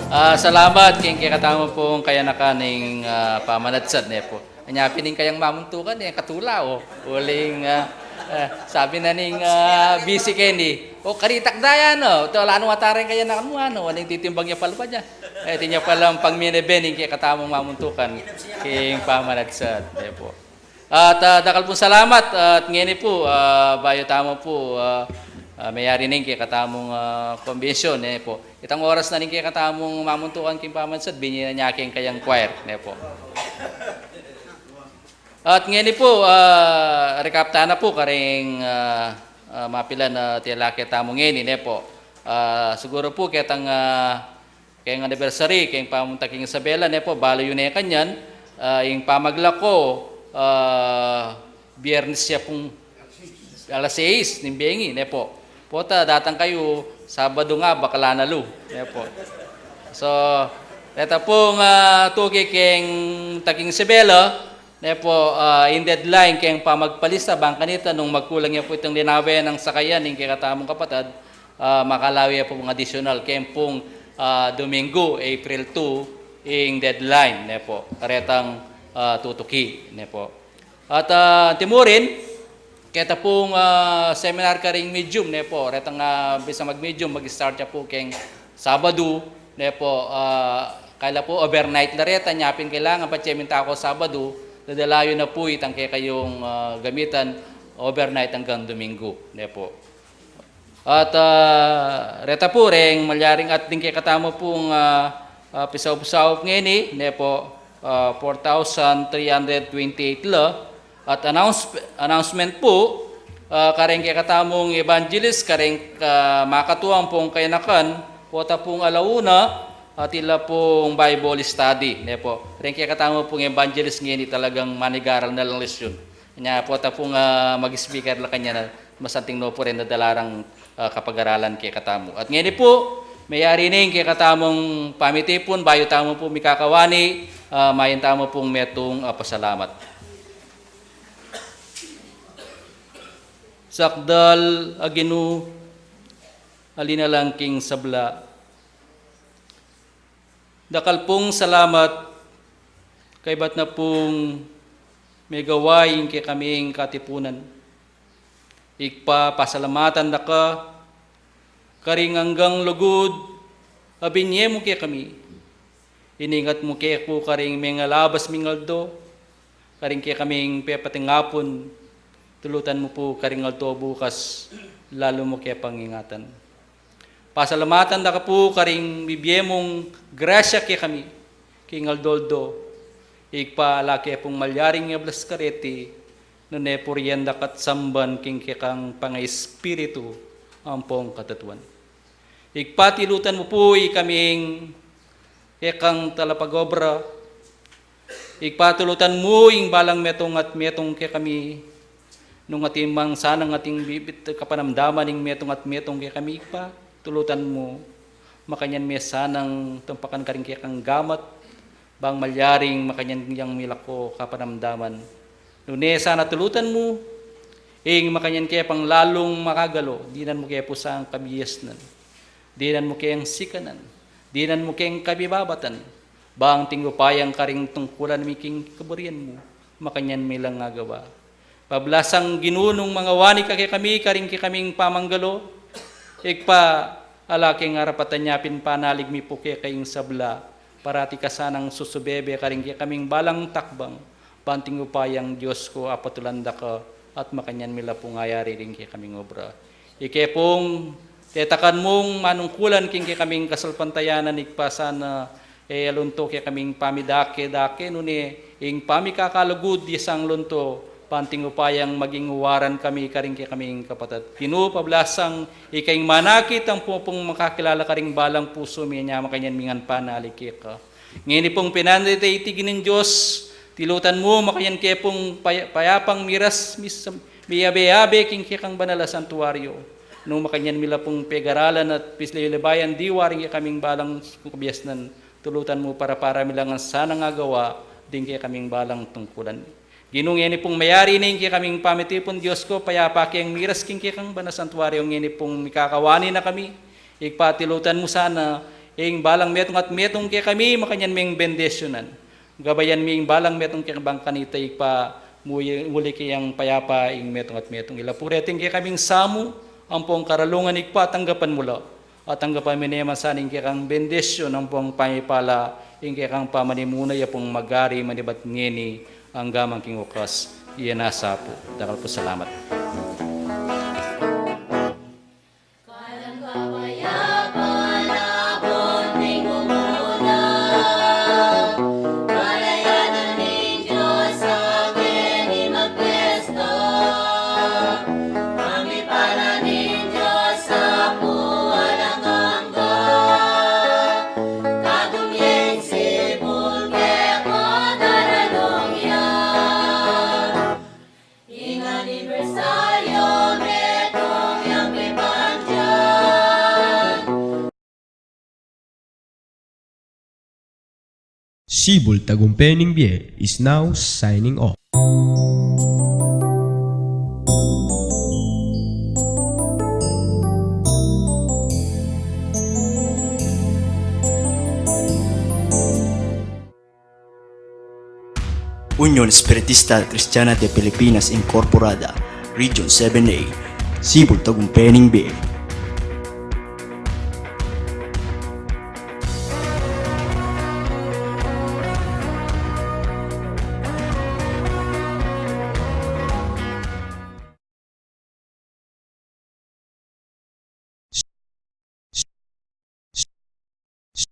Ah, salamat king kekatamu pung kayanakan ning, ah, pamanadsat, ne pu. Anya pin ing kayang mamuntukan, e katula, o. Uling, ah, ah, sabi na ning, ah, busy keni. O, karitak da ya, no? Ito, lanu ataring kayanakan mu, ano? Uling titimbang ya palabas ya. E, tinya palang pangmene bening kekatamung mamuntukan king pamanadsat, ne pu. At, ah, dakal pung salamat. At ngeni pu, ah, bayu tamu pu, ah, ah, meyari ning kekatamung, ah, kombensyon, ne pu. Itang oras na ning kekatamung mamuntukan king pamansad, binye na ne keng kayang choir, ne pu. At ngeni pu, ah, recap tana pu karing, ah, ah, mapilan a tilake tamu ngeni, ne pu. Ah, siguru pu ketang, ah, keng anniversary keng pamunta king Isabela, ne pu, balu yu ne kanyan, ah, ing pamaglako, ah, Biernes ya pung alas seis ning bengi, ne pu. Pota datang kayu Sabadu nga, bakal na lu, ne pu. So, reta pung, ah, tuki keng taking Isabela, ne pu, ah, ing deadline keng pamagpalista bang kanita nung magkulang ya pu itang linawe nang sakayan ning kekatamung kapatad, ah, makalawe ya pu pung additional keng pung, ah, Domingo, April two, ing deadline, ne pu. Karetang, ah, tutuki, ne pu. At, ah, antimurin, keta pung, ah, seminar karing medium, ne pu. Retang, ah, bisa mag-medium, mag-start ya pu keng Sabadu, ne pu. Ah, kaila pu overnight la reta, nya pin kailangan patse minta ko Sabadu, dadala yu na pu itang kekayung, ah, gamitan, overnight anggang Domingo, ne pu. At, ah, reta pu reng malyaring at ding kekatamu pung, ah, ah, pisaup-saup ngeni, ne pu, ah, four thousand three hundred twenty-eight la. At announce-, announcement pu, ah, kareng kekatamung evangelist, kareng, ah, makatuang pung kayanakan, pota pung ala una, at ila pung Bible study, ne pu. Reng kekatamu pung evangelist ngeni talagang manigaral na lang lesyun. Nya pota pung, ah, mag-speaker la kanyan, masanting no pu reng dadala rang, ah, kapagaralan kekatamu. At ngeni pu, meyari ning kekatamung pamitipun, bayu tamu pu mikakawani, ah, mayan tamu pung metung, ah, pasalamat. Sakdal a Ginu, a linalang king sabla. Dakal pung salamat, kaybat na pung megawa ing kekaming katipunan. Ibpa, pasalamatan da ka karing anggang lugud a binye mu kekami. Iningat mu ke pu karing mengalabas ming aldo, karing kekaming pepatingapun, tulutan mu pu karing aldo bukas, lalu mu ke pang ingatan. Pasalamatan da ka pu karing bibie mung grasya kekami, king aldo-aldo. Ibpa, ala ke pung malyaring ablas kareti, nune purian da ka't samban king kekang pangaespiritu ampong katatuan. Ibpa, tilutan mu pu ikaming kekang talapagobra, Ibpa, tulutan mu ing balang metung at metung kekami. Nung atin mang sanang ating bibit kapanamdaman ing metung at metung kekami, Ibpa, tulutan mu. Makanyan me sanang tumpakan karing kekang gamat, bang malyaring makanyan yang milako kapanamdaman. Nune sana tulutan mu, ing makanyan ke pang lalung makagalo, dinan mu ke pu sang kabiasnan. Dinan mu keng sikanan, dinan mu keng kabibabatan, bang ating upayang karing tungkulan mi king kaburian mu, makanyan mi lang agawa. Pablasang Ginu nung mangawani ka kekami, karing kekaming pamanggalo, Ibpa, ala keng arapatan nya pin panalig mi pu keka ing sabla, parati ka sanang susubebe karing kekaming balang takbang, bang ating upayang Dios ku apatulan da ka, at makanyan mi la pung ayari ring kekaming obra. Ike pung tetakan mung manungkulan king kekaming kasalpantayanan, Ibpa, sana e alunto kekaming pamidake-dake, nune ing pamikakalugud ya sang lunto, bang ating upayang maging uwaran kami karing kekaming kapatad. Ginu, pablasang ika ing manakit ampong makakilala karing balang pusu mi, nya makanyan mi ngan panalig keka. Ngeni pung pinanda iti ning Dios, tilutan mu makanyan ke pung pay-, payapang miras, mis-, miyabe-yabe king kekang banal a santuario. Nung makanyan mi la pung pegaralan at pislilibayan diwaring kekaming balang kabiasnan, tulutan mu para-para mi la ngan sanang agawa ding kekaming balang tungkulan. Ginu, ngeni pung mayari ne ing kekaming pamitipun, Dios ku, payapa keng miras king kekang banal a santuario, ngeni pung mikakawani na kami, Ibpa, tilutan mu sana ing balang metung at metung kekami, makanyan meng bendisyunan. Gabayan mi ing balang metung kekami bang kanita, Ibpa, mu-, muli ke yang payapa ing metung at metung. Ila pu reti ing kekaming samu, ampong karalungan, Ibpa, tanggapan mu la. At tanggapan mi ne man sana ing kekang bendisyun ampong pamipala, ing kekang pamanimuna ya pung magari manibat ngeni angga man king wakas. Iya na sa pu. Dakal pung salamat. Sibul Tagumpe ning Bie is now signing off. Union Espiritista Cristiana de Pilipinas Incorporada, Region seven A, Sibul Tagumpe ning Bie.